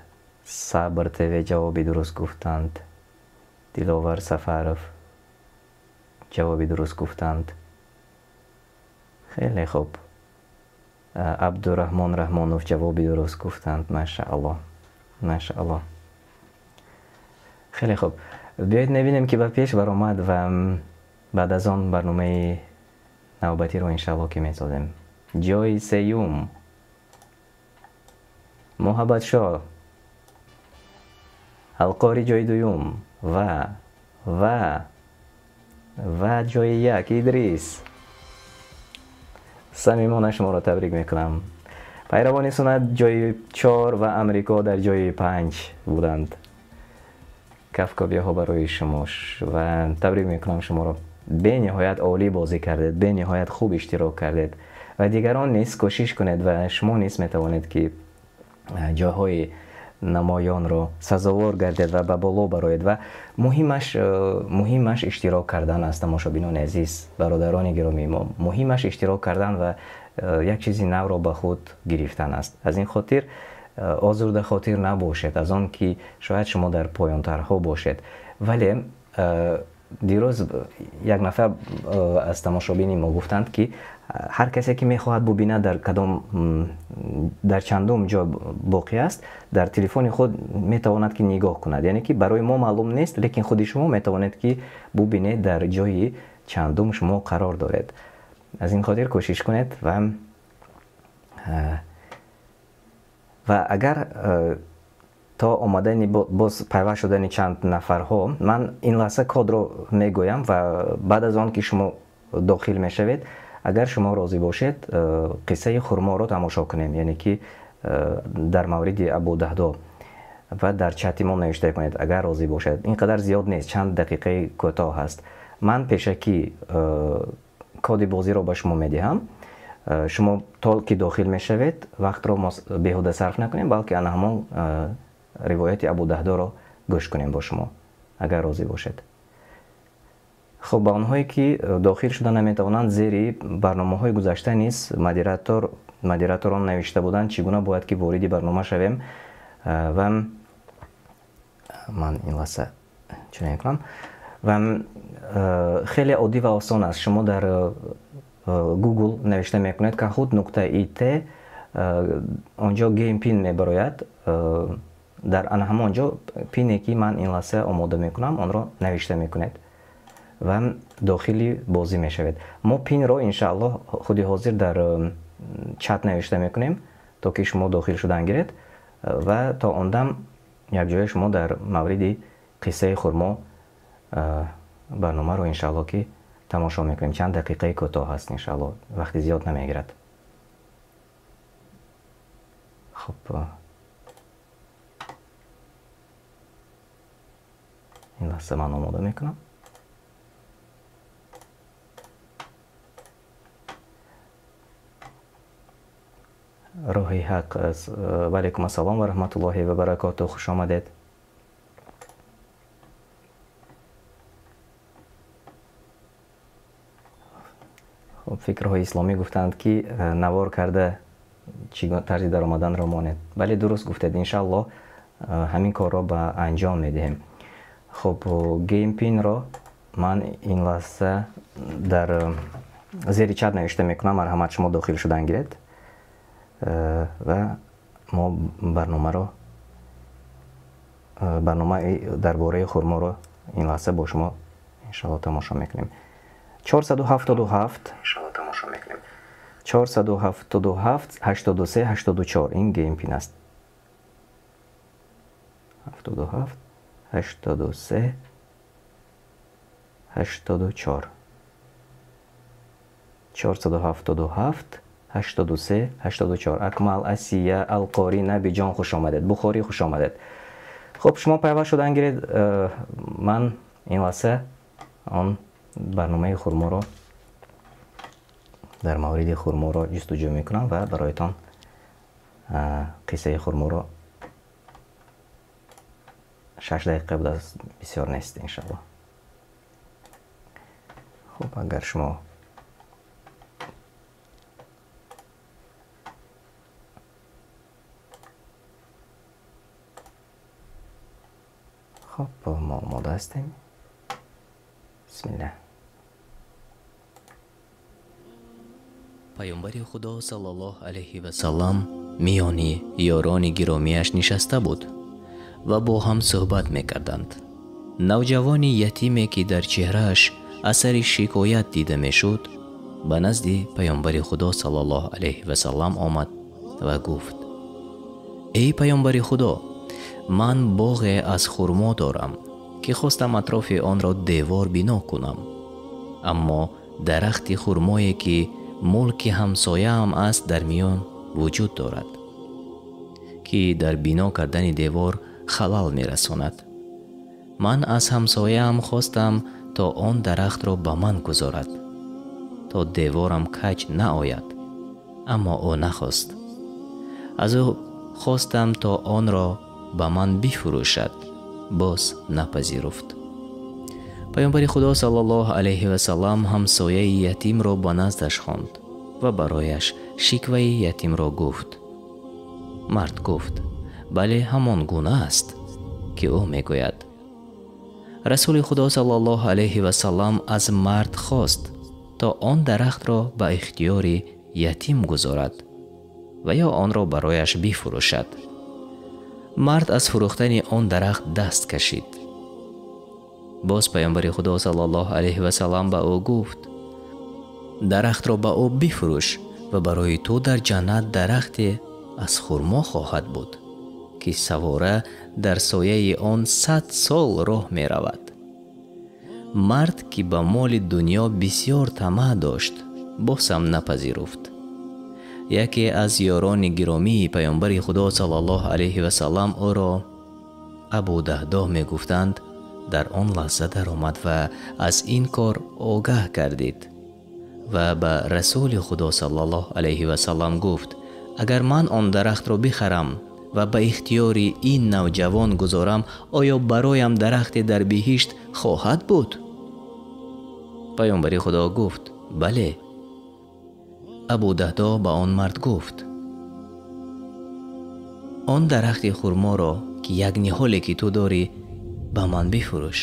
Сабр ТВ ҷавоби дуруст гуфтанд. Диловар Сафаров ҷавоби дуруст гуфтанд. Хеле хуб. Абдураҳмон Раҳмонов ҷавоби дуруст гуфтанд. Машааллоҳ, машааллоҳ. Хеле хуб. Биёед мебинем ки ба пеш баромад ва баъд аз он барномаи навбатиро иншааллоҳ ки месозем. Ҷои сеюм Муҳаббатшоҳ, Алқори ҷои дуюм ва ва ва ҷои як Идрис. Самимона шуморо табрик мекунам. Пайравони суннат ҷои 4 ва Амрико дар ҷои 5 буданд. Кафкобиҳо барои шумо ва табрик мекунам шуморо. Бениҳоят олӣ бозӣ кардед, бениҳоят хуб иштирок кардед ва дигарон низ кӯшиш кунед ва шумо низ метавонед ки ҷойҳои намоёнро сазовор гардед ва ба боло бароед. Ва муҳимаш иштирок кардан аст, тамошобинони азиз, бародарони гиромии мо. Муҳимаш иштирок кардан ва як чизи навро ба худ гирифтан аст. Аз ин хотир озурда хотир набошед аз он ки шояд шумо дар поёнтарҳо бошед. Вале дирӯз як нафар аз тамошобини мо гуфтанд ки ҳар касе ки мехоҳад бубинад дар кадом дар чандум ҷо боқӣ аст, дар телефони худ метавонад ки нигоҳ кунад. Яъне ки барои мо маълум нест, лекин худи шумо метавонед ки бубинед дар ҷои чандум шумо қарор доред. Аз ин хотир кӯшиш кунед ва агар то омадани боз пайваст шудани чанд нафарҳо, ман ин лаҳза кодро мегӯям ва баъд аз он ки шумо дохил мешавед, агар шумо розӣ бошед, қиссаи хурморо тамошо кунем, яъне ки дар мавриди Абу Даҳдо, ва дар чати мо навишта кунед агар розӣ бошед. Ин қадар зиёд нест, чанд дақиқаи кӯтоҳ ҳаст. Ман пешакӣ коди бозиро ба шумо медиҳам. Шумо то ки дохил мешавед, вақтро мо беҳуда сарф накунем, балки ана ҳамон ривояти Абу Даҳдоро гӯш кунем бо шумо, агар розӣ бошед. Хуб, ба онҳое ки дохил шуда наметавонанд, зери барномаҳои гузашта низ модераторон навишта буданд, чӣ гуна бояд ки вориди барнома шавем. Ва ман ин лаҳза чунин кунам. Ва хеле оддӣ ва осон аст. Шумо дар Google навишта мекунед kahoot.it, онҷо game pin мебарояд. Дар ана ҳамон ҷо пине ки ман ин лаҳза омода мекунам, онро навишта мекунед ва дохили бозӣ мешавед. Мо пинро иншааллоҳ худи ҳозир дар чат навишта мекунем, то ки шумо дохил шудан гиред ва то он дам якҷоя шумо дар мавриди қиссаи хурмо барномаро иншааллоҳ ки тамошо мекунем. Чанд дақиқаи кӯтоҳ ҳаст иншааллоҳ, вақти зиёд намегирад. Хуб, ин лаҳза ман омода мекунам. Роҳи ҳақ. Ва алайкум ассалом ва раҳматуллоҳи ва баракотуҳ. Хуш омадед. Хуб, фикрҳои исломӣ гуфтанд ки навор карда чӣ тарзи даромаданро монед. Бале, дуруст гуфтед, иншааллоҳ ҳамин корро ба анҷом медиҳем. Хуб, game pin-ро ман ин лаҳза дар зери чат навишта мекунам. Марҳамат, шумо дохил шудан гиред ва мо барномаи дар бораи хурморо ин лаҳза бо шумо иншааллоҳ тамошо мекунем. 477 477 83 84 ин game pin аст. 77 83 84 477 83 84. Акмал, Асия, Алқорӣ, Набиҷон хуш омадед. Бухорӣ хуш омадед. Хуб, шумо пайваст шудан гиред. Ман ин лаҳза он барномаи хурморо дар мавриди хурморо ҷустуҷӯ мекунам ва бароятон қиссаи хурморо 6 дақиқа будааст, бисёр нест иншааллоҳ. Хуб, агар шумо хуб, мо омода ҳастем. Бисмиллаҳ. Паёмбари Худо саллаллоҳу алайҳи васаллам миёни ёрони гиромиаш нишаста буд ва бо ҳам суҳбат мекарданд. Навҷавони ятиме ки дар чеҳрааш асари шикоят дида мешуд, ба назди паёмбари Худо саллаллоҳу алайҳи васаллам омад ва гуфт: эй паёмбари Худо, ман боғе аз хурмо дорам ки хостам атрофи онро девор бино кунам, аммо дарахти хурмое ки мулки ҳамсояам аст дар миён вуҷуд дорад, ки дар бино кардани девор халал мерасонад. Ман аз ҳамсояам хостам то он дарахтро ба ман гузорад, то деворам каҷ наояд, аммо ӯ нахост. Аз ӯ хостам то онро ба ман бифурӯшад, боз напазируфт. Паёмбари Худо саллаллоҳу алайҳи васаллам ҳамсояи ятимро ба наздаш хонд ва барояш шикваи ятимро гуфт. Мард гуфт: бале, ҳамон гуна аст ки ӯ мегӯяд. Расули Худо саллаллоҳу алайҳи васаллам аз мард хост то он дарахтро ба ихтиёри ятим гузорад ва ё онро барояш бифурӯшад. Мард аз фурӯхтани он дарахт даст кашид. Боз паёмбари Худо саллаллоҳу алайҳи васаллам ба ӯ гуфт: дарахтро ба ӯ бифурӯш ва барои ту дар ҷаннат дарахте аз хурмо хоҳад буд, ки савора дар сояи он 100 сол роҳ меравад. Мард ки ба моли дунё бисёр тамаъ дошт, бозам напазируфт. Яке аз ёрони гиромии паёмбари Худо саллаллоҳу алайҳи васаллам ӯро Абу Даҳдоҳ мегуфтанд, дар он лаҳза даромад ва аз ин кор огаҳ гардид ва ба Расули Худо саллаллоҳу алайҳи васаллам гуфт: агар ман он дарахтро бихарам ва ба ихтиёри ин навҷавон гузорам, оё бароям дарахте дар биҳишт хоҳад буд? Паёмбари Худо гуфт: бале. Абу Даҳдо ба он мард гуфт: он дарахти хурморо, ки як ниҳоле ки ту дорӣ, ба ман бифурӯш.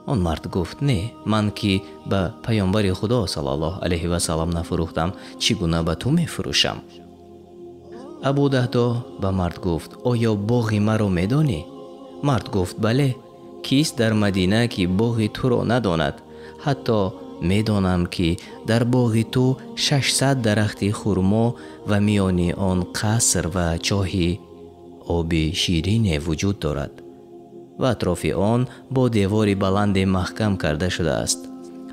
Он мард гуфт: не, ман ки ба паёмбари Худо саллаллоҳу алайҳи васаллам нафурӯхтам, чӣ гуна ба ту мефурӯшам? Абу Даҳдо ба мард гуфт: оё боғи маро медонӣ? Мард гуфт: бале. Кист дар Мадина ки боғи туро надонад? Ҳатто медонам ки дар боғи ту 600 дарахти хурмо ва миёни он қаср ва чоҳи оби ширине вуҷуд дорад ва атрофи он бо девори баланде маҳкам карда шудааст.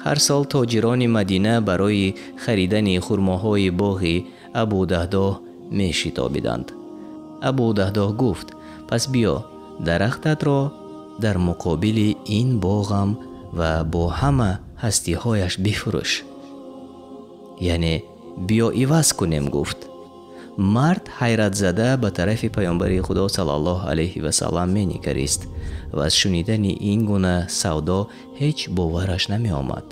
Ҳар сол тоҷирони Мадина барои харидани хурмоҳои боғи Абу Даҳдо мешитобиданд. Абу Даҳдо гуфт: пас биё, дарахтатро дар муқобили ин боғам ва бо ҳама ҳастиҳояш бифурӯш. Яъне биё иваз кунем, гуфт. Мард ҳайратзада ба тарафи паёмбари Худо саллаллоҳу алайҳи васаллам менигарист ва аз шунидани ин гуна савдо ҳеҷ бовараш намеомад.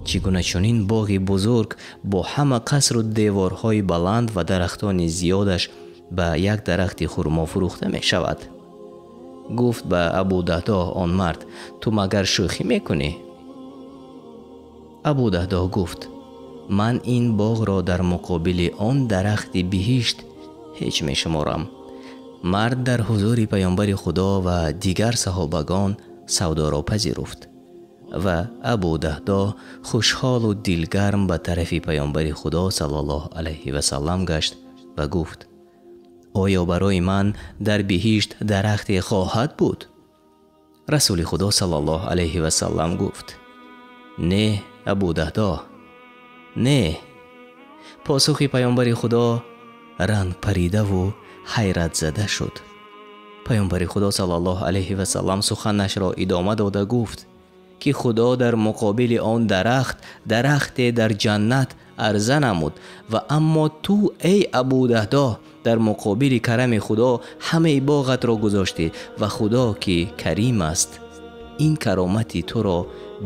Чӣ гуна чунин боғи бузург бо ҳама қасру деворҳои баланд ва дарахтони зиёдаш ба як дарахти хурмо фурӯхта мешавад? Гуфт ба Абу Даҳдо он мард: ту магар шӯхӣ мекунӣ? Абу Даҳдо гуфт: ман ин боғро дар муқобили он дарахти биҳишт ҳеҷ мешуморам. Мард дар ҳузури паёмбари Худо ва дигар саҳобагон савдоро пазируфт ва Абу Даҳдо хушҳолу дилгарм ба тарафи паёмбари Худо саллаллоҳу алайҳи васаллам гашт ва гуфт: оё барои ман дар биҳишт дарахте хоҳад буд? Расули Худо саллаллоҳу алайҳи васаллам гуфт: не, Абу Даҳдо, не. Посухи паёмбари Худо рангпаридаву ҳайратзада шуд. Паёмбари Худо саллаллоҳу алайҳи васаллам суханашро идома дода гуфт ки Худо дар муқобили он дарахт дарахте дар ҷаннат арза намуд ва аммо ту, эй Абу Даҳдо, дар муқобили карами Худо ҳамаи боғатро гузоштӣ ва Худо ки карим аст, ин каромати туро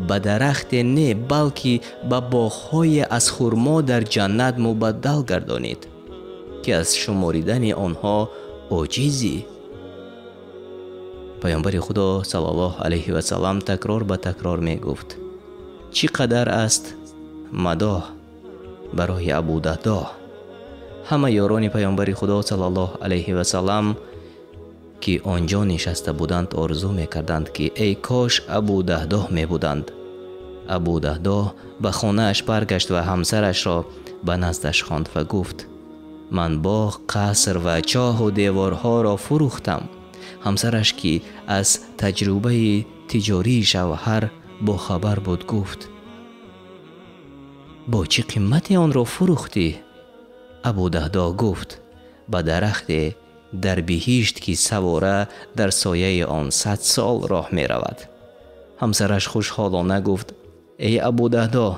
ба дарахте не, балки ба боғҳое аз хурмо дар ҷаннат мубаддал гардонид, ки аз шуморидани онҳо оҷизӣ. Паёмбари Худо саллаллоҳу алайҳи васаллам такрор ба такрор мегуфт: чӣ қадар аст мадоҳ барои Абу Даҳдо. Ҳама ёрони паёмбари Худо саллаллоҳу алайҳи васаллам ки онҷо нишаста буданд орзу мекарданд ки эй кош Абу Даҳдо мебуданд. Абу Даҳдо ба хонааш баргашт ва ҳамсарашро ба наздаш хонд ва гуфт: ман боғ, қаср ва чоҳу деворҳоро фурӯхтам. Ҳамсараш ки аз таҷрубаи тиҷории шавҳар бохабар буд гуфт: бо чӣ қимате онро фурӯхтӣ? Абу Даҳдо гуфт: ба дарахте дар биҳишт ки савора дар сояи он 100 сол роҳ меравад. Ҳамсараш хушҳолона гуфт: эй Абу Даҳдо,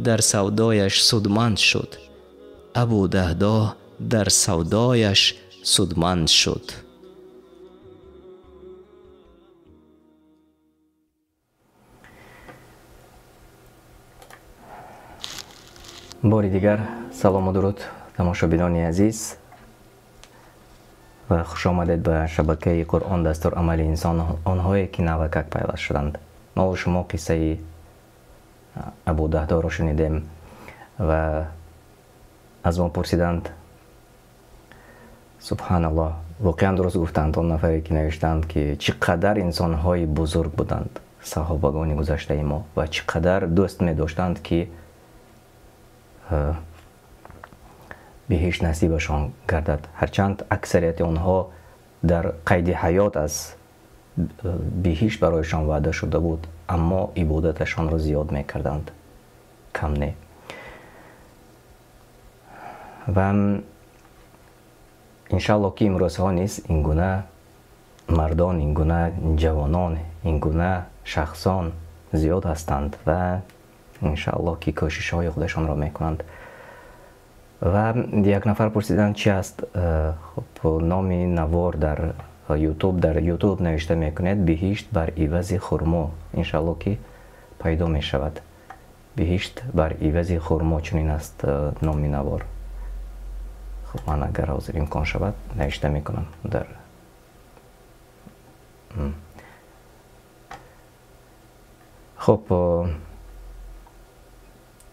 дар савдояш судманд шуд. Абу Даҳдо дар савдояш судманд шуд. Бори дигар салому дуруд тамошобинони азиз ва хуш омадед ба шабакаи Қуръон дастур амали инсон, онҳое ки навакак пайваст шуданд. Мо шумо қиссаи Абу Даҳдоро шунидем ва аз мо пурсиданд. Субҳаналлоҳ, воқеан дуруст гуфтанд он нафаре ки навиштанд ки чӣ қадар инсонҳои бузург буданд саҳобагони гузаштаи мо ва чӣ қадар дӯст медоштанд ки биҳишт насибашон гардад. Ҳарчанд аксарияти онҳо дар қайди ҳаёт аз биҳишт барояшон ваъда шуда буд, аммо ибодаташонро зиёд мекарданд, кам не. Ва иншааллоҳ ки имрӯзҳо низ ин гуна мардон, ин гуна ҷавонон, ин гуна шахсон зиёд ҳастанд ва иншааллоҳ ки кӯшишҳои худашонро мекунанд. Ва як нафар пурсиданд чи аст хуб номи навор дар YouTube. Дар YouTube навишта мекунед биҳишт бар ивази хурмо, иншааллоҳ ки пайдо мешавад. Биҳишт бар ивази хурмо, чунин аст номи навор. Хуб, ман агар ҳозир имкон шавад навишта мекунам дар. Хуб,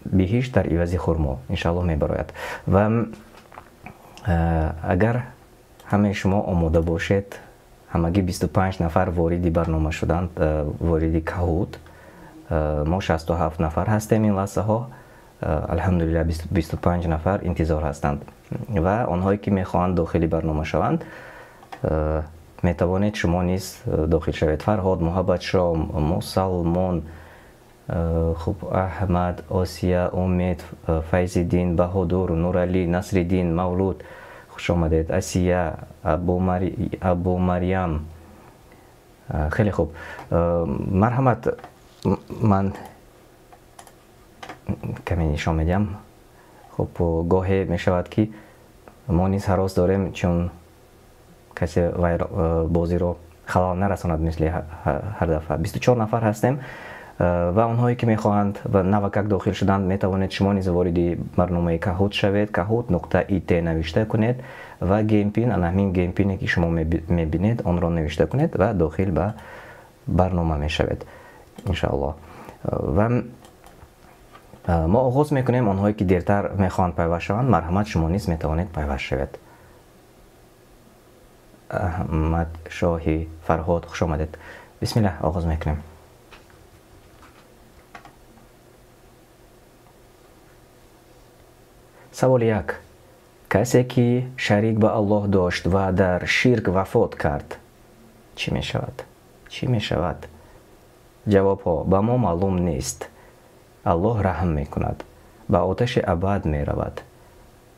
биҳишт дар ивази хурмо иншааллоҳ мебарояд. Ва агар ҳамаи шумо омода бошед, ҳамагӣ 25 нафар вориди барнома шуданд, вориди Kahoot. Мо 67 нафар ҳастем ин лаҳзаҳо. Алҳамдулиллаҳ, 25 нафар интизор ҳастанд ва онҳое ки мехоҳанд дохили барнома шаванд, метавонед шумо низ дохил шавед. Фарҳод, Муҳаббатшо, Мусалмон, хуб, Аҳмад, Осия, Умед, Файзиддин, Баҳодур, Нуралӣ, Насриддин, Мавлуд, хуш омадед, Асия, Абу Марьям. Хеле хуб, марҳамат, ман каме нишон медиҳам. Хуб, гоҳе мешавад ки мо низ ҳарос дорем, чун касе бозиро халал нарасонад, мисли ҳар дафъа. 24 нафар ҳастем ва онҳое ки мехоҳанд ва навакак дохил шуданд, метавонед шумо низ вориди барномаи Kahoot шавед. Kahoot.it навишта кунед ва game pin, ана ҳамин game pin е ки шумо мебинед, онро навишта кунед ва дохил ба барнома мешавед иншааллоҳ. Ва мо оғоз мекунем. Онҳое ки дертар мехоҳанд пайваст шаванд, марҳамат, шумо низ метавонед пайваст шавед. Аҳмад Шоҳи, Фарҳод, хуш омадед. Бисмиллаҳ, оғоз мекунем. Саволи як. Касе ки шарик ба Аллоҳ дошт ва дар ширк вафот кард, чӣ мешавад? Чӣ мешавад? Ҷавобҳо ба мо маълум нест. Аллоҳ раҳм мекунад, ба оташи абад меравад,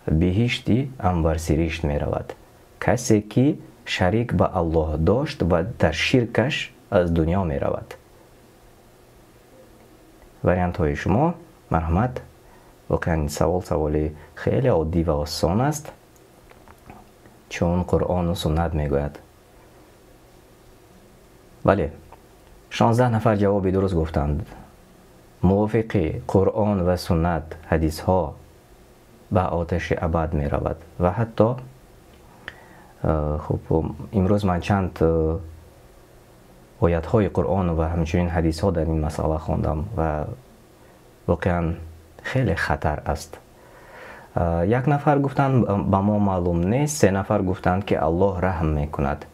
биҳишти анварсиришт меравад. Касе ки шарик ба Аллоҳ дошт ва дар ширкаш аз дунё меравад. Вариантҳои шумо, марҳамат. Воқеан савол саволи хеле оддӣ ва осон аст, чун Қуръону суннат мегӯяд. Бале, 16 нафар ҷавоби дуруст гуфтанд. Мувофиқи Қуръон ва суннат, ҳадисҳо, ба оташи абад меравад. Ва ҳатто хуб, имрӯз ман чанд оятҳои Қуръон ва ҳамчунин ҳадисҳо дар ин масъала хондам ва воқеан хеле хатар аст. Як нафар гуфтанд ба мо маълум нест, се нафар гуфтанд ки Аллоҳ раҳм мекунад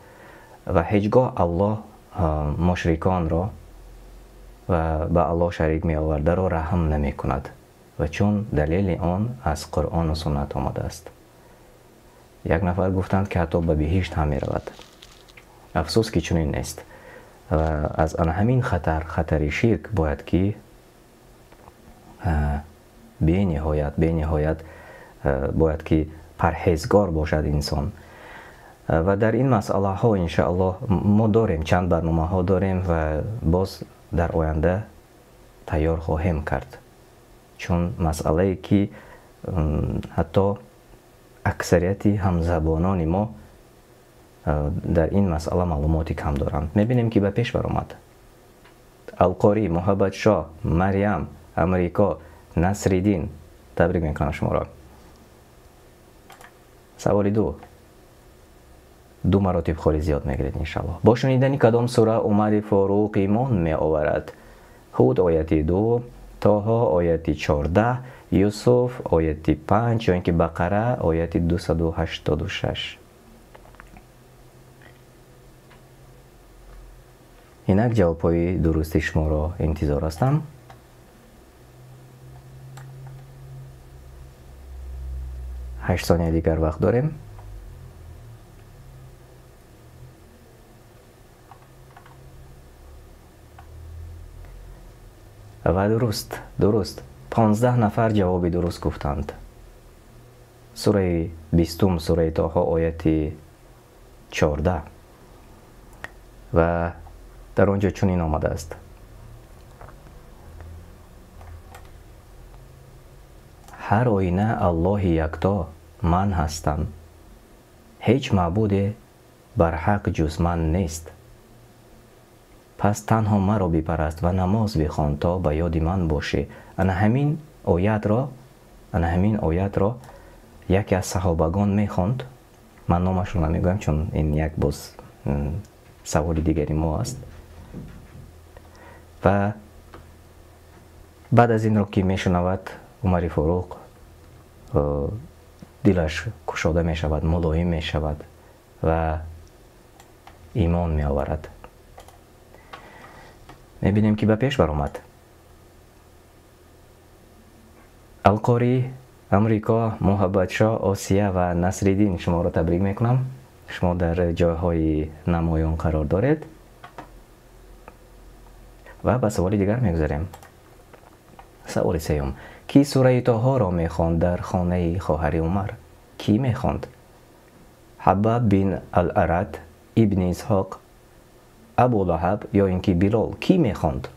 ва ҳеҷ гоҳ Аллоҳ мушриконро ва ба Аллоҳ шарик меовардаро раҳм намекунад, ва чун далели он аз Қуръону суннат омадааст. Як нафар гуфтанд ки ҳатто ба биҳишт ҳам меравад. Афсӯс ки чунин нест. Ва аз ана ҳамин хатар, хатари ширк, бояд ки бениҳоят бояд ки парҳезгор бошад инсон. Ва дар ин масъалаҳо иншааллоҳ мо дорем, чанд барномаҳо дорем ва боз дар оянда тайёр хоҳем кард, чун масъалае ки ҳатто аксарияти ҳамзабонони мо дар ин масъала маълумоти кам доранд. Мебинем ки ба пеш баромад. Алқорӣ, Муҳаббатшоҳ, Марьям, Амрико, Насриддин, табрик мекунам шуморо. Саволи ду. Ду маротиб холи зиёд мегиред иншааллоҳ. Бо шунидани кадом сура Умари Форуқ имон меоварад? Ҳуд ояти 2, Тоҳо ояти 14, Юсуф ояти 5 ё ин ки Бақара ояти 286. Инак ҷавобҳои дурусти шуморо интизор ҳастам. 8 сония дигар вақт дорем. Ва дуруст, 15 нафар ҷавоби дуруст гуфтанд. Сураи 20, сураи Тоҳо ояти 14. Ва дар он ҷо чунин омадааст: ҳар оина Аллоҳи якто ман ҳастам, ҳеҷ маъбуде барҳақ ҷуз ман нест. Пас танҳо маро бипараст ва намоз бихон, то ба ёди ман бошӣ. Ана ҳамин оятро яке аз саҳобагон мехонд. Ман номашро намегӯям, чун ин як боз саволи дигари мо аст. Ва баъд аз инро ки мешунавад Умари Форуқ, дилаш кушода мешавад, мулоим мешавад ва имон меоварад. Мебинем ки ба пеш баромад. Алқорӣ, Амрико, Муҳаббатшоҳ, Осия ва Насриддин, шуморо табрик мекунам. Шумо дар ҷойҳои намоён қарор доред. Ва ба саволи дигар мегузарем. Саволи сеюм. Ки сураи Тоҳоро мехонд дар хонаи хоҳари Умар? Кӣ мехонд? Ҳаббаб бин ал-Арат, Ибни Исҳоқ, Абу Лаҳаб ё ин ки Билол? Кӣ мехонд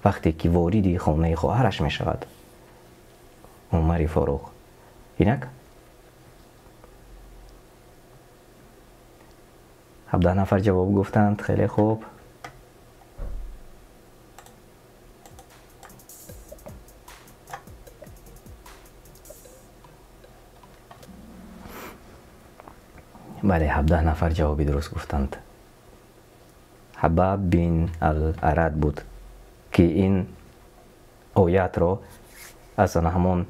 вақте ки вориди хонаи хоҳараш мешавад? Умари Форуқ. Инак 17 нафар ҷавоб гуфтанд. Хеле хуб. Бале, 17 нафар ҷавоби дуруст гуфтанд. Ҳаббаб бин ал-Арад буд, ки ин оятро аз ҳамон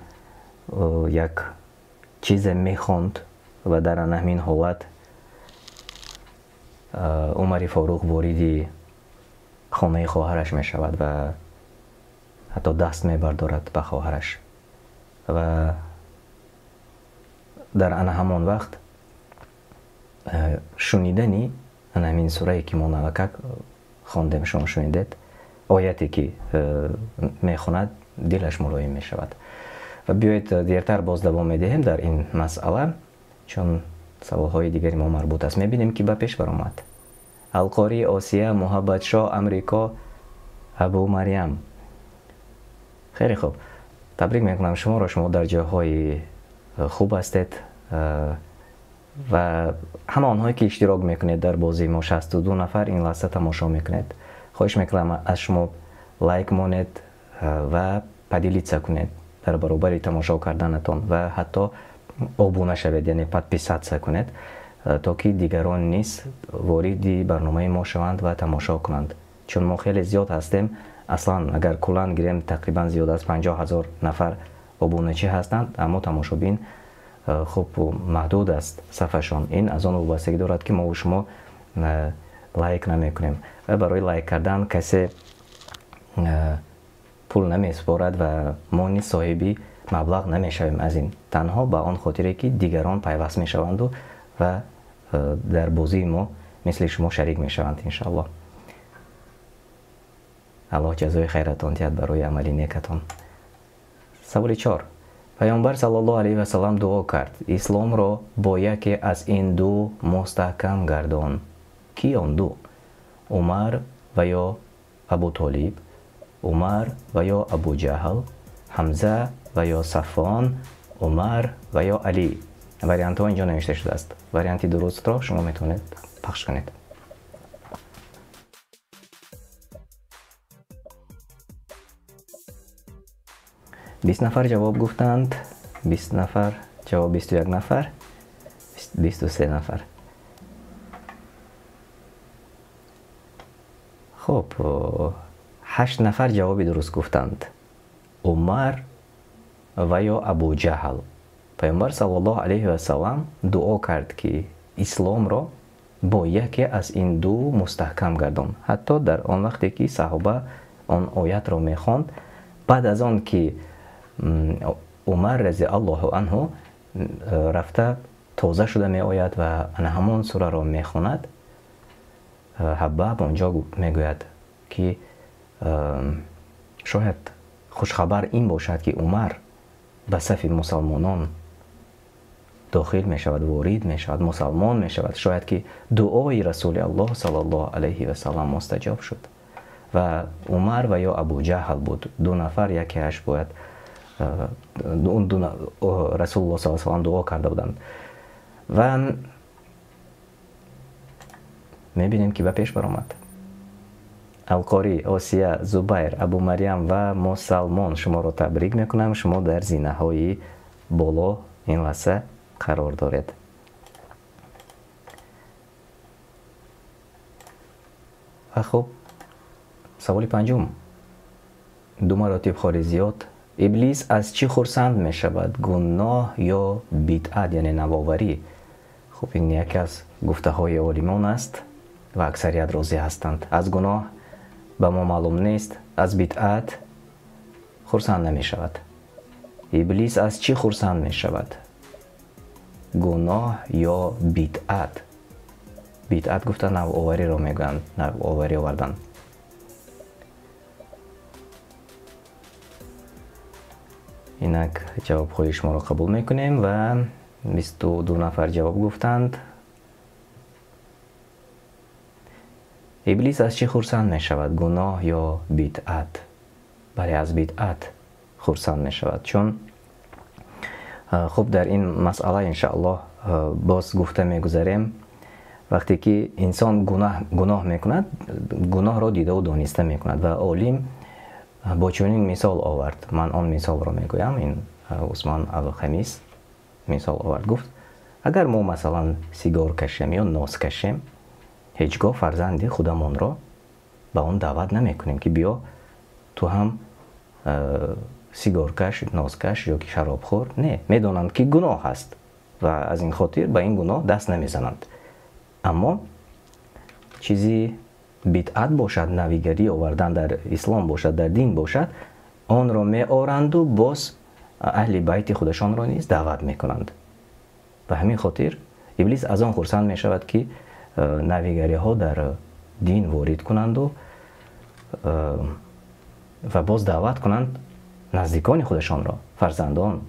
як чизе мехонд ва дар ҳамин ҳолат Умари Форуқ вориди хонаи хоҳараш мешавад ва ҳатто даст мебардорад ба хоҳараш. Ва дар ана ҳамон вақт шунидани ана ҳамин сурае ки мо навакак хондем, шумо шунидед, ояте ки мехонад, дилаш мулоим мешавад. Ва биёед дертар боз давом медиҳем дар ин масъала, чун саволҳои дигари мо марбут аст. Мебинем ки ба пеш баромад. Алқорӣ, Осия, Муҳаббатшоҳ, Амрико, Абу Марьям. Хеле хуб, табрик мекунам шуморо. Шумо дар ҷойҳои хуб ҳастед ва ҳама онҳое ки иштирок мекунед дар бозии мо, 62 нафар ин лаҳза тамошо мекунед. Хоҳиш мекунам аз шумо лайк монед ва поделиться кунед дар баробари тамошо карданатон ва ҳатто обуна шавед, яъне подписаться кунед, то ки дигарон низ вориди барномаи мо шаванд ва тамошо кунанд. Чун мо хеле зиёд ҳастем, аслан агар куллан гирем тақрибан зиёд аз 50 000 нафар обуначӣ ҳастанд, аммо тамошобин хуб маҳдуд аст сафашон. Ин аз он вобастагӣ дорад, ки мо шумо лайк намекунем ва барои лайк кардан касе пул намесупорад ва мо низ соҳиби маблағ намешавем аз ин, танҳо ба он хотире ки дигарон пайваст мешаванду ва дар бозии мо мисли шумо шарик мешаванд, иншоаллоҳ. Аллоҳ ҷазои хайратон диҳад барои амали некатон. Саволи 4. Паёмбар саллаллоҳу алайҳи васаллам дуо кард: исломро бо яке аз ин ду мустаҳкам гардон. Ки он ду? Умар ва ё Абу Толиб, Умар ва ё Абу Ҷаҳл, Ҳамза ва ё Сафвон, Умар ва ё Алӣ. Вариантҳо инҷо навишта шудааст. Варианти дурустро шумо метавонед пахш кунед. 20 нафар ҷавоб гуфтанд, 20 нафар ҷавоб, 21 нафар, 23 нафар. Хуб, 8 нафар ҷавоби дуруст гуфтанд. Умар ва ё Абу Ҷаҳл. Паёмбар саллаллоҳу алайҳи васаллам дуо кард, ки исломро бо яке аз ин ду мустаҳкам гардон. Ҳатто дар он вақте ки саҳоба он оятро мехонд, баъд аз он ки Умар разиаллоҳу анҳу рафта тоза шуда меояд ва ана ҳамон сураро мехонад, Ҳаббаб онҷо мегӯяд, ки шояд хушхабар ин бошад, ки Умар ба сафи мусалмонон дохил мешавад, ворид мешавад, мусалмон мешавад. Шояд ки дуои Расули Аллоҳ саллаллоҳу алайҳи васаллам мустаҷоб шуд. Ва Умар ва ё Абу Ҷаҳл буд. Ду нафар, якеаш бояд Расулуллоҳ саллаллоҳу алайҳи васаллам дуо карда буданд. Ва мебинем ки ба пеш баромад. Алқорӣ, Осия, Зубайр, Абу Марьям ва Мусалмон, шуморо табрик мекунам. Шумо дар зинаҳои боло ин лаҳза қарор доред. Ва хуб, саволи панҷум. Ду маротиб хори зиёд. Иблис аз чӣ хурсанд мешавад? Гуноҳ ё бидъат, яъне навоварӣ? Хуб, ин яке аз гуфтаҳои олимон аст ва аксарият розӣ ҳастанд. Аз гуноҳ ба мо маълум нест, аз бидъат хурсанд намешавад. Иблис аз чӣ хурсанд мешавад? Гуноҳ ё бидъат? Бидъат гуфта навовариро мегӯянд, навоварӣ овардан. Инак ҷавобҳои шуморо қабул мекунем ва 22 нафар ҷавоб гуфтанд. Иблис аз чӣ хурсанд мешавад? Гуноҳ ё бидъат? Бале, аз бидъат хурсанд мешавад, чун хуб, дар ин масъала иншааллоҳ боз гуфта мегузарем. Вақте ки инсон гуноҳ мекунад, гуноҳро дидаву дониста мекунад ва олим бо чунин мисол овард. Ман он мисолро мегӯям. Ин Усмон Алхамис мисол овард, гуфт: агар мо масалан сигор кашем ё нос кашем, ҳеҷ гоҳ фарзанди худамонро ба он даъват намекунем, ки биё ту ҳам сигоркаш, носкаш ё ки шаробхӯр. Не, медонанд, ки гуноҳ аст ва аз ин хотир ба ин гуноҳ даст намезананд. Аммо чизи бидъат бошад, навигарӣ овардан дар ислом бошад, дар дин бошад, онро меоранду боз аҳли байти худашонро низ даъват мекунанд. Ба ҳамин хотир Иблис аз он хурсанд мешавад, ки навигариҳо дар дин ворид кунанду ва боз даъват кунанд наздикони худашонро, фарзандон,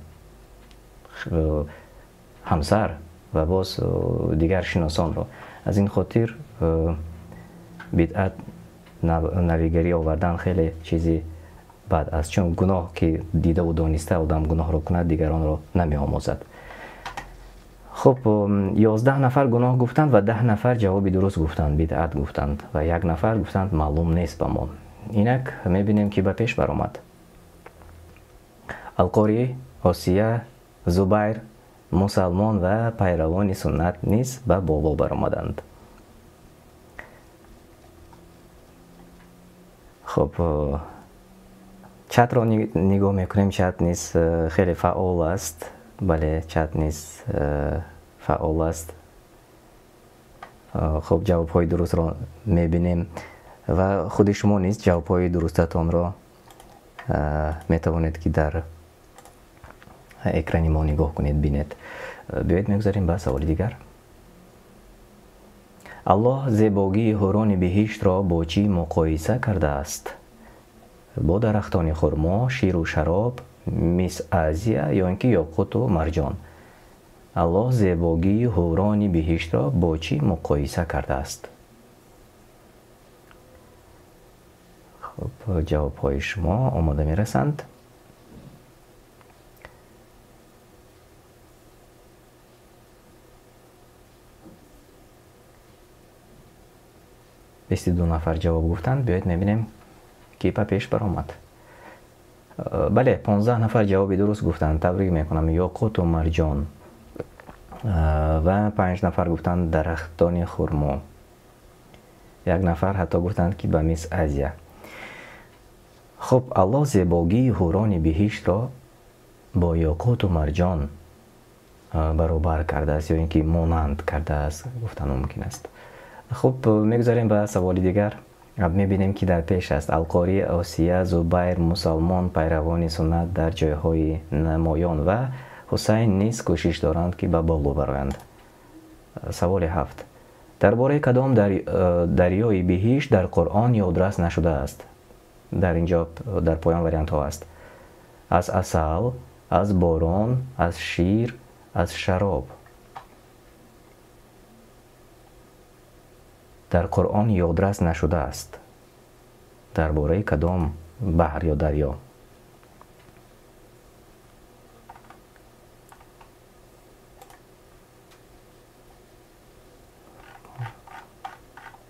ҳамсар ва боз дигар шиносонро. Аз ин хотир бидъат, навигарӣ овардан хеле чизи бад аст, чун гуноҳ ки дидаву дониста одам гуноҳро кунад, дигаронро намеомӯзад. Хуб, 11 нафар гуноҳ гуфтанд ва 10 нафар ҷавоби дуруст гуфтанд, бидъат гуфтанд ва як нафар гуфтанд маълум нест ба мо. Инак мебинем, ки ба пеш баромад. Алқорӣ, Осия, Зубайр, Мусалмон ва пайравони суннат низ ба боло баромаданд. Хуб, чатро нигоҳ мекунем. Чат низ хеле фаъол аст. Бале, чат низ фаъол аст. Хуб, ҷавобҳои дурустро мебинем ва худи шумо низ ҷавобҳои дурустатонро метавонед, ки дар экрани мо нигоҳ кунед, бинед. Биёед мегузарем ба саволи дигар. Аллоҳ зебогии ҳурони биҳиштро бо чӣ муқоиса кардааст? Бо дарахтони хурмо, ширу шароб, мис Азия ё ин ки ёқуту марҷон? Аллоҳ зебогии ҳурони биҳиштро бо чӣ муқоиса кардааст? Хуб, ҷавобҳои шумо омода мерасанд. Бисту ду нафар ҷавоб гуфтанд. Биёед мебинем, ки ба пеш баромад. Бале, 15 нафар ҷавоби дуруст гуфтанд. Табрик мекунам. Ёқуту марҷон. Ва 5 нафар гуфтанд дарахтони хурмо. Як нафар ҳатто гуфтанд, ки ба мис Азия. Хуб, Аллоҳ зебогии ҳурони биҳиштро бо ёқуту марҷон баробар кардааст ё ин ки монанд кардааст, гуфтан мумкин аст. Хуб, мегузарем ба саволи дигар. Мебинем, ки дар пеш аст. Алқорӣ, Осия, Зубайр, Мусалмон, пайравони суннат дар ҷойҳои намоён ва Ҳусайн низ кӯшиш доранд, ки ба боло бароянд. Саволи ҳафт. Дар бораи кадом дарёи биҳишт дар Қуръон ёдрас нашудааст? Дар ин ҷо дар поён вариантҳо аст. Аз асал, аз борон, аз шир, аз шароб. Дар Қуръон ёдрас нашудааст. Дар бораи кадом баҳр ё дарё?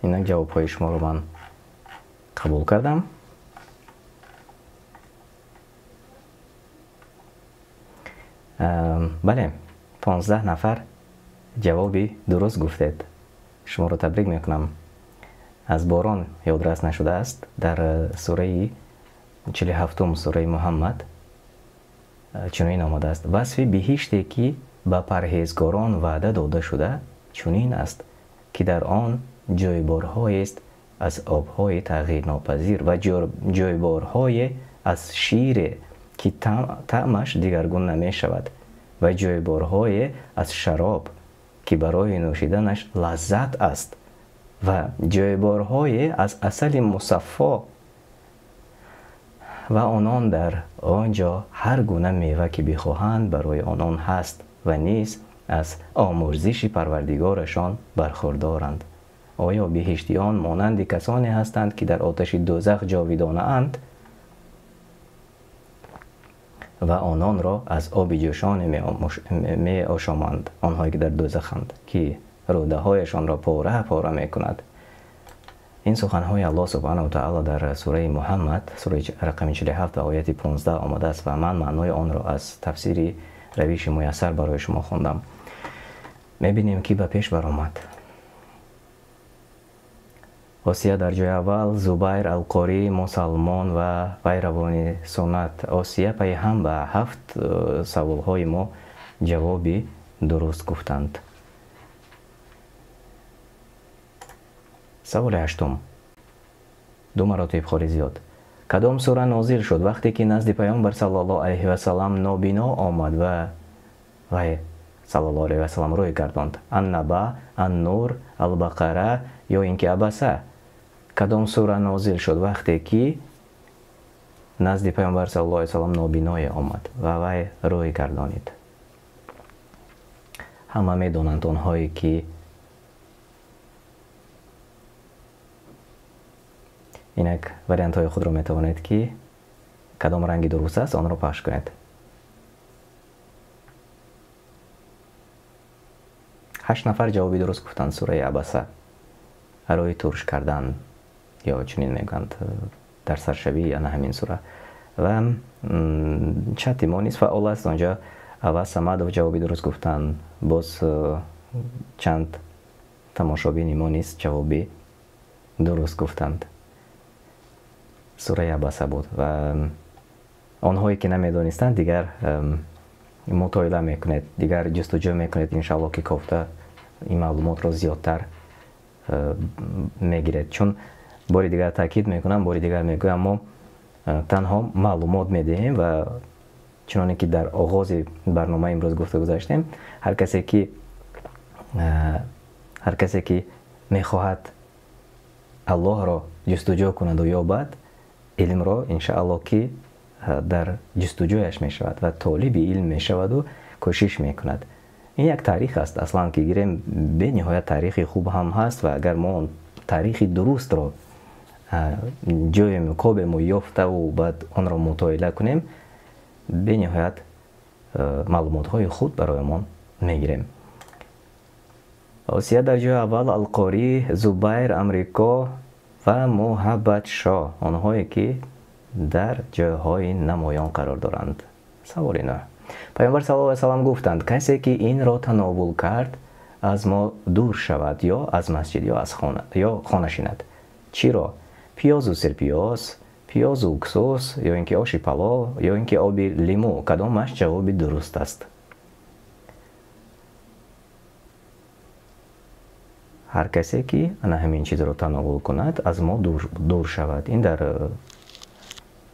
Инак ҷавобҳои шуморо ман Қабул кардам. Бале, 15 нафар ҷавоби дуруст гуфтед. Шуморо табрик мекунам. Аз борон ёдрас нашудааст. Дар сураи 47, сураи Муҳаммад чунин омадааст: васфи биҳиште ки ба парҳезгорон ваъда дода шуда чунин аст, ки дар он ҷойборҳоест аз обҳои тағйирнопазир ва ҷойборҳое аз шире ки таъмаш дигаргун намешавад ва ҷойборҳое аз шароб ки барои нӯшиданаш лаззат аст ва ҷойборҳое аз асали мусаффо ва онон дар он ҷо ҳар гуна мева ки бихоҳанд барои онон ҳаст ва низ аз омӯрзиши парвардигорашон бархурдоранд. Оё биҳиштиён монанди касоне ҳастанд, ки дар оташи дӯзах ҷовидонаанд ва ононро аз оби ҷӯшоне меошоманд, онҳое ки дар дӯзаханд, ки рӯдаҳояшонро пора пора мекунад. Ин суханҳои Аллоҳ субҳанаҳу ва таъоло дар сураи Муҳаммад, сураи рақами 47 ва ояти 15 омадааст ва ман маънои онро аз тафсири равиши муяссар барои шумо хондам. Мебинем, ки ба пеш баромад. Осия дар ҷои аввал, Зубайр, Алқорӣ, мусалмон ва пайравони суннат. Осия пайи ҳам ба 7 саволҳои мо ҷавоби дуруст гуфтанд. Саволи 8. 2 маротиб холи зиёд. Кадом сура нозил шуд вақте ки назди Паёмбар саллаллоҳу алайҳи васаллам нобино омад ва вай саллаллоҳу алайҳи васаллам рӯй гардонд? Ан-Наба, Ан-Нур, Ал-Бақара ё ин ки Абаса? Кадом сура нозил шуд вақте ки назди Паёмбар саллаллоҳу алайҳи васаллам нобиное омад ва вай рӯй гардонид? Ҳама медонанд онҳое ки инак вариантҳои худро метавонед ки кадом ранги дуруст аст онро пахш кунед. 8 нафар ҷавоби дуруст гуфтанд. Сураи Абаса, рӯи турш кардан ё чунин мегӯянд дар саршавии ана ҳамин сура. Ва чати мо низ фаъол аст. Онҷо Аваз Самадов ҷавоби дуруст гуфтанд. Боз чанд тамошобини мо низ ҷавоби дуруст гуфтанд. Сураи Абаса буд ва онҳое ки намедонистанд дигар мутоила мекунед, дигар ҷустуҷӯ мекунед, иншааллоҳ ки кофта ин маълумотро зиёдтар мегиред. Чун бори дигар таъкид мекунам, бори дигар мегӯям, мо танҳо маълумот медиҳем ва чуноне ки дар оғози барномаи имрӯз гуфта гузаштем, ҳар касе ки мехоҳад Аллоҳро ҷустуҷӯ кунаду ёбад, илмро иншааллоҳ ки дар ҷустуҷӯяш мешавад ва толиби илм мешаваду кӯшиш мекунад. Ин як таърих аст, аслан ки гирем бениҳоят таърихи хуб ҳам ҳаст ва агар мо таърихи дурустро ҷоем кобему ёфтаву баъд онро мутоила кунем, бениҳоят маълумотҳои худ бароямон мегирем. Осия дар ҷои аввал, Алқорӣ, Зубайр, Амрико ва Муҳаббатшоҳ, онҳое ки дар ҷойҳои намоён қарор доранд. Саволи 9. Паёмбар саллаллоҳу алайҳи васаллам гуфтанд: касе ки инро тановул кард аз мо дур шавад, ё аз масҷид, ё аз хона, ё хона шинад. Чиро? Пиёзу сирпиёз, пиёзу уксус, ё ин ки оши палов, ё ин ки оби лимӯ? Кадомаш ҷавоби дуруст аст? Ҳар касе ки ана ҳамин чизро тановул кунад аз мо дур шавад. Ин дар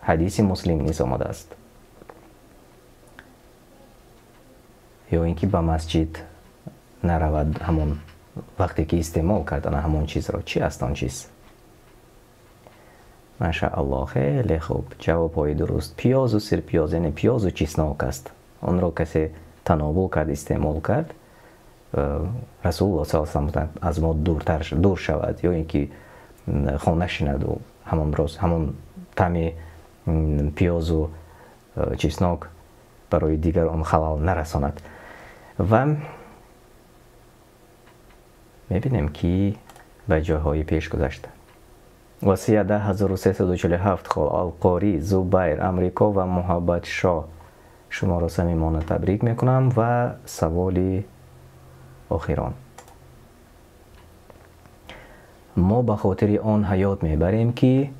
ҳадиси Муслим низ омадааст. Ё ин ки ба масҷид наравад ҳамон вақте ки истеъмол кард ана ҳамон чизро. Чӣ аст он чиз? Машааллоҳ, хеле хуб, ҷавобҳои дуруст. Пиёзу сирпиёз, яъне пиёзу чеснок аст. Онро касе тановул кард, истеъмол кард, Расулуллоҳ саллаллоҳу алайҳи васаллам аз мо дур шавад, ё ин ки хона шинаду ҳамон рӯз ҳамон таъми пиёзу чеснок барои дигар он халал нарасонад. Ва мебинем ки ба ҷойҳои пеш гузашта. Осия 10347 хол, Алқорӣ, Зубайр, Амрико ва Муҳаббатшоҳ. Шуморо самимона табрик мекунам ва саволи охирон. Мо ба хотири он ҳаёт мебарем, ки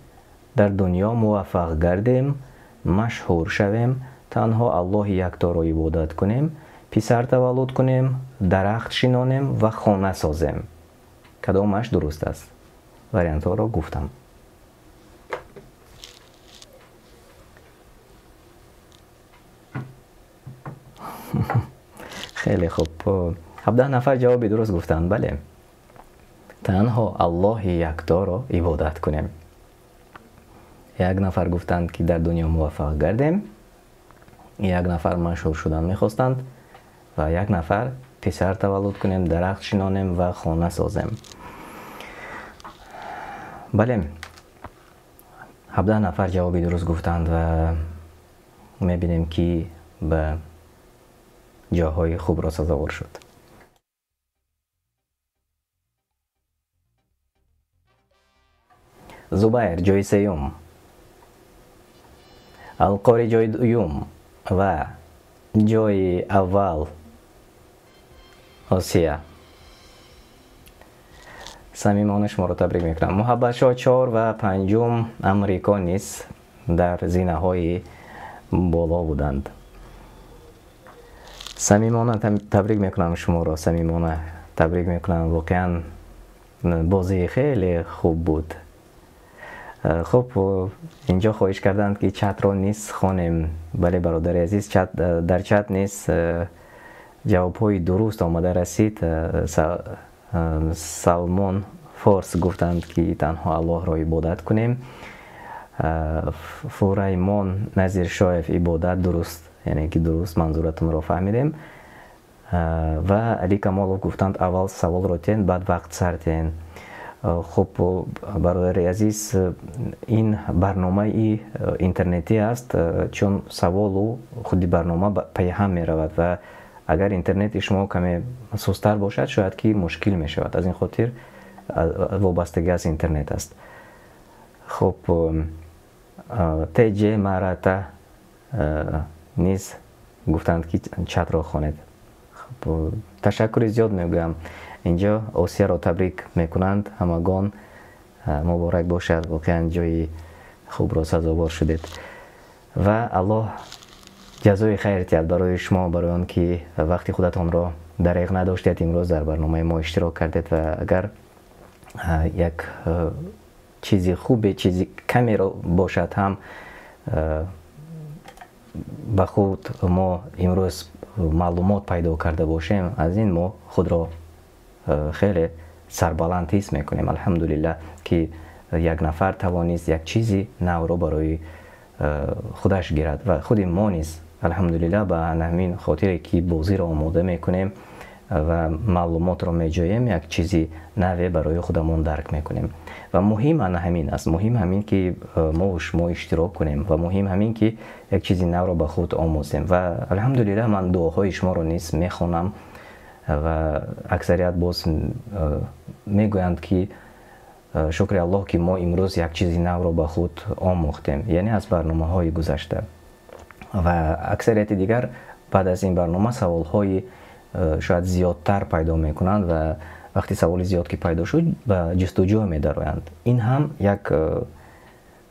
дар дунё муваффақ гардем, машҳур шавем, танҳо Аллоҳи якторо ибодат кунем, писар таваллуд кунем, дарахт шинонем ва хона созем. Кадомаш дуруст аст? Вариантҳоро гуфтам. Хеле хуб. 17 нафар ҷавоби дуруст гуфтанд. Бале, танҳо Аллоҳи якторо ибодат кунем. Як нафар гуфтанд, ки дар дунё муваффақ гардем, як нафар машҳур шудан мехостанд ва як нафар писар таваллуд кунем, дарахт шинонем ва хона созем. Бале, 17 нафар ҷавоби дуруст гуфтанд ва мебинем, ки ба ҷоҳои хубро сазовор шуд. Зубайр ҷои сеюм, Алқорӣ ҷои дуюм ва ҷои аввал Осия. Самимона шуморо табрик мекунам. Муҳаббатшоҳ 4 ва панҷум Амрико низ дар зинаҳои боло буданд. Самимона табрик мекунам шуморо, самимона табрик мекунам. Воқеан бозии хеле хуб буд. Хуб, инҷо хоҳиш карданд, ки чатро низ хонем. Бале, бародари азиз, дар чат низ ҷавобҳои дуруст омада расид. Салмон Форс гуфтанд, ки танҳо Аллоҳро ибодат кунем. Фураймон Назиршоев ибодат дуруст, яъне ки дуруст манзуратонро фаҳмидем. Ва Али Камолов гуфтанд, аввал саволро тен, баъд вақт сар тен. Хуб, бародари азиз, ин барномаи интернетӣ аст, чун саволу худи барнома пайҳам меравад ва агар интернети шумо каме сустар бошад, шояд ки мушкил мешавад. Аз ин хотир вобастагӣ аз интернет аст. Хуб, ТЖ Марата низ гуфтанд, ки чатро хонед. Хуб, ташаккури зиёд мегӯям. Инҷо Осияро табрик мекунанд ҳамагон. Муборак бошад, воқеан ҷои хубро сазовор шудед ва Аллоҳ ҷазои хайр диҳад барои шумо, барои он ки вақти худатонро дареғ надоштед, имрӯз дар барномаи мо иштирок кардед ва агар як чизи хубе, чизи камеро бошад ҳам ба худ мо имрӯз маълумот пайдо карда бошем, аз ин мо худро хеле сарбаланд ҳис мекунем. Алҳамдулиллаҳ, ки як нафар тавонист як чизи навро барои худаш гирад ва худи мо низ алҳамдулиллаҳ ба ҳамин хотире ки бозиро омода мекунем ва маълумотро меҷоем, як чизи наве барои худамон дарк мекунем. Ва муҳим ана ҳамин аст, муҳим ҳамин ки мо шумо иштирок кунем ва муҳим ҳамин ки як чизи навро ба худ омӯзем. Ва алҳамдулиллаҳ ман дуоҳои шуморо низ мехонам ва аксарият боз мегӯянд, ки шукри Аллоҳ, ки мо имрӯз як чизи навро ба худ омӯхтем, яъне аз барномаҳои гузашта. Ва аксарияти дигар баъд аз ин барнома саволҳои шояд зиёдтар пайдо мекунанд ва вақти саволи зиёд ки пайдо шуд, ба ҷустуҷӯ медароянд. Ин ҳам як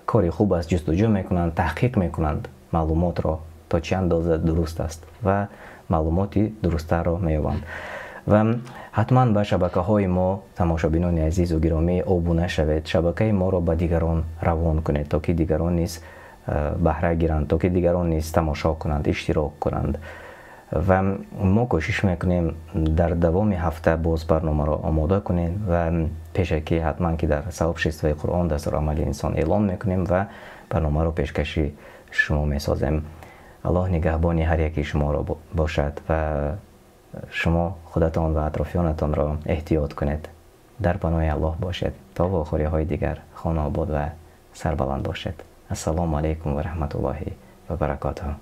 кори хуб аст, ҷустуҷӯ мекунанд, таҳқиқ мекунанд маълумотро то чӣ андоза дуруст аст ва маълумоти дурусттарро меёбанд. Ва ҳатман ба шабакаҳои мо, тамошобинони азизу гиромӣ, обуна шавед, шабакаи моро ба дигарон равон кунед, то ки дигарон низ баҳра гиранд, то ки дигарон низ тамошо кунанд, иштирок кунанд. Ва мо кӯшиш мекунем дар давоми ҳафта боз барномаро омода кунем ва пешакӣ ҳатман ки дар сообществои Қуръон дастурамали инсон эълон мекунем ва барномаро пешкаши шумо месозем. Аллоҳ нигаҳбони ҳар яки шуморо бошад ва шумо худатон ва атрофиёнатонро эҳтиёт кунед. Дар паноҳи Аллоҳ бошед. То вохӯриҳои дигар хонаобод ва сарбаланд бошед. Ассалому алайкум ва раҳматуллоҳи ва баракотуҳ.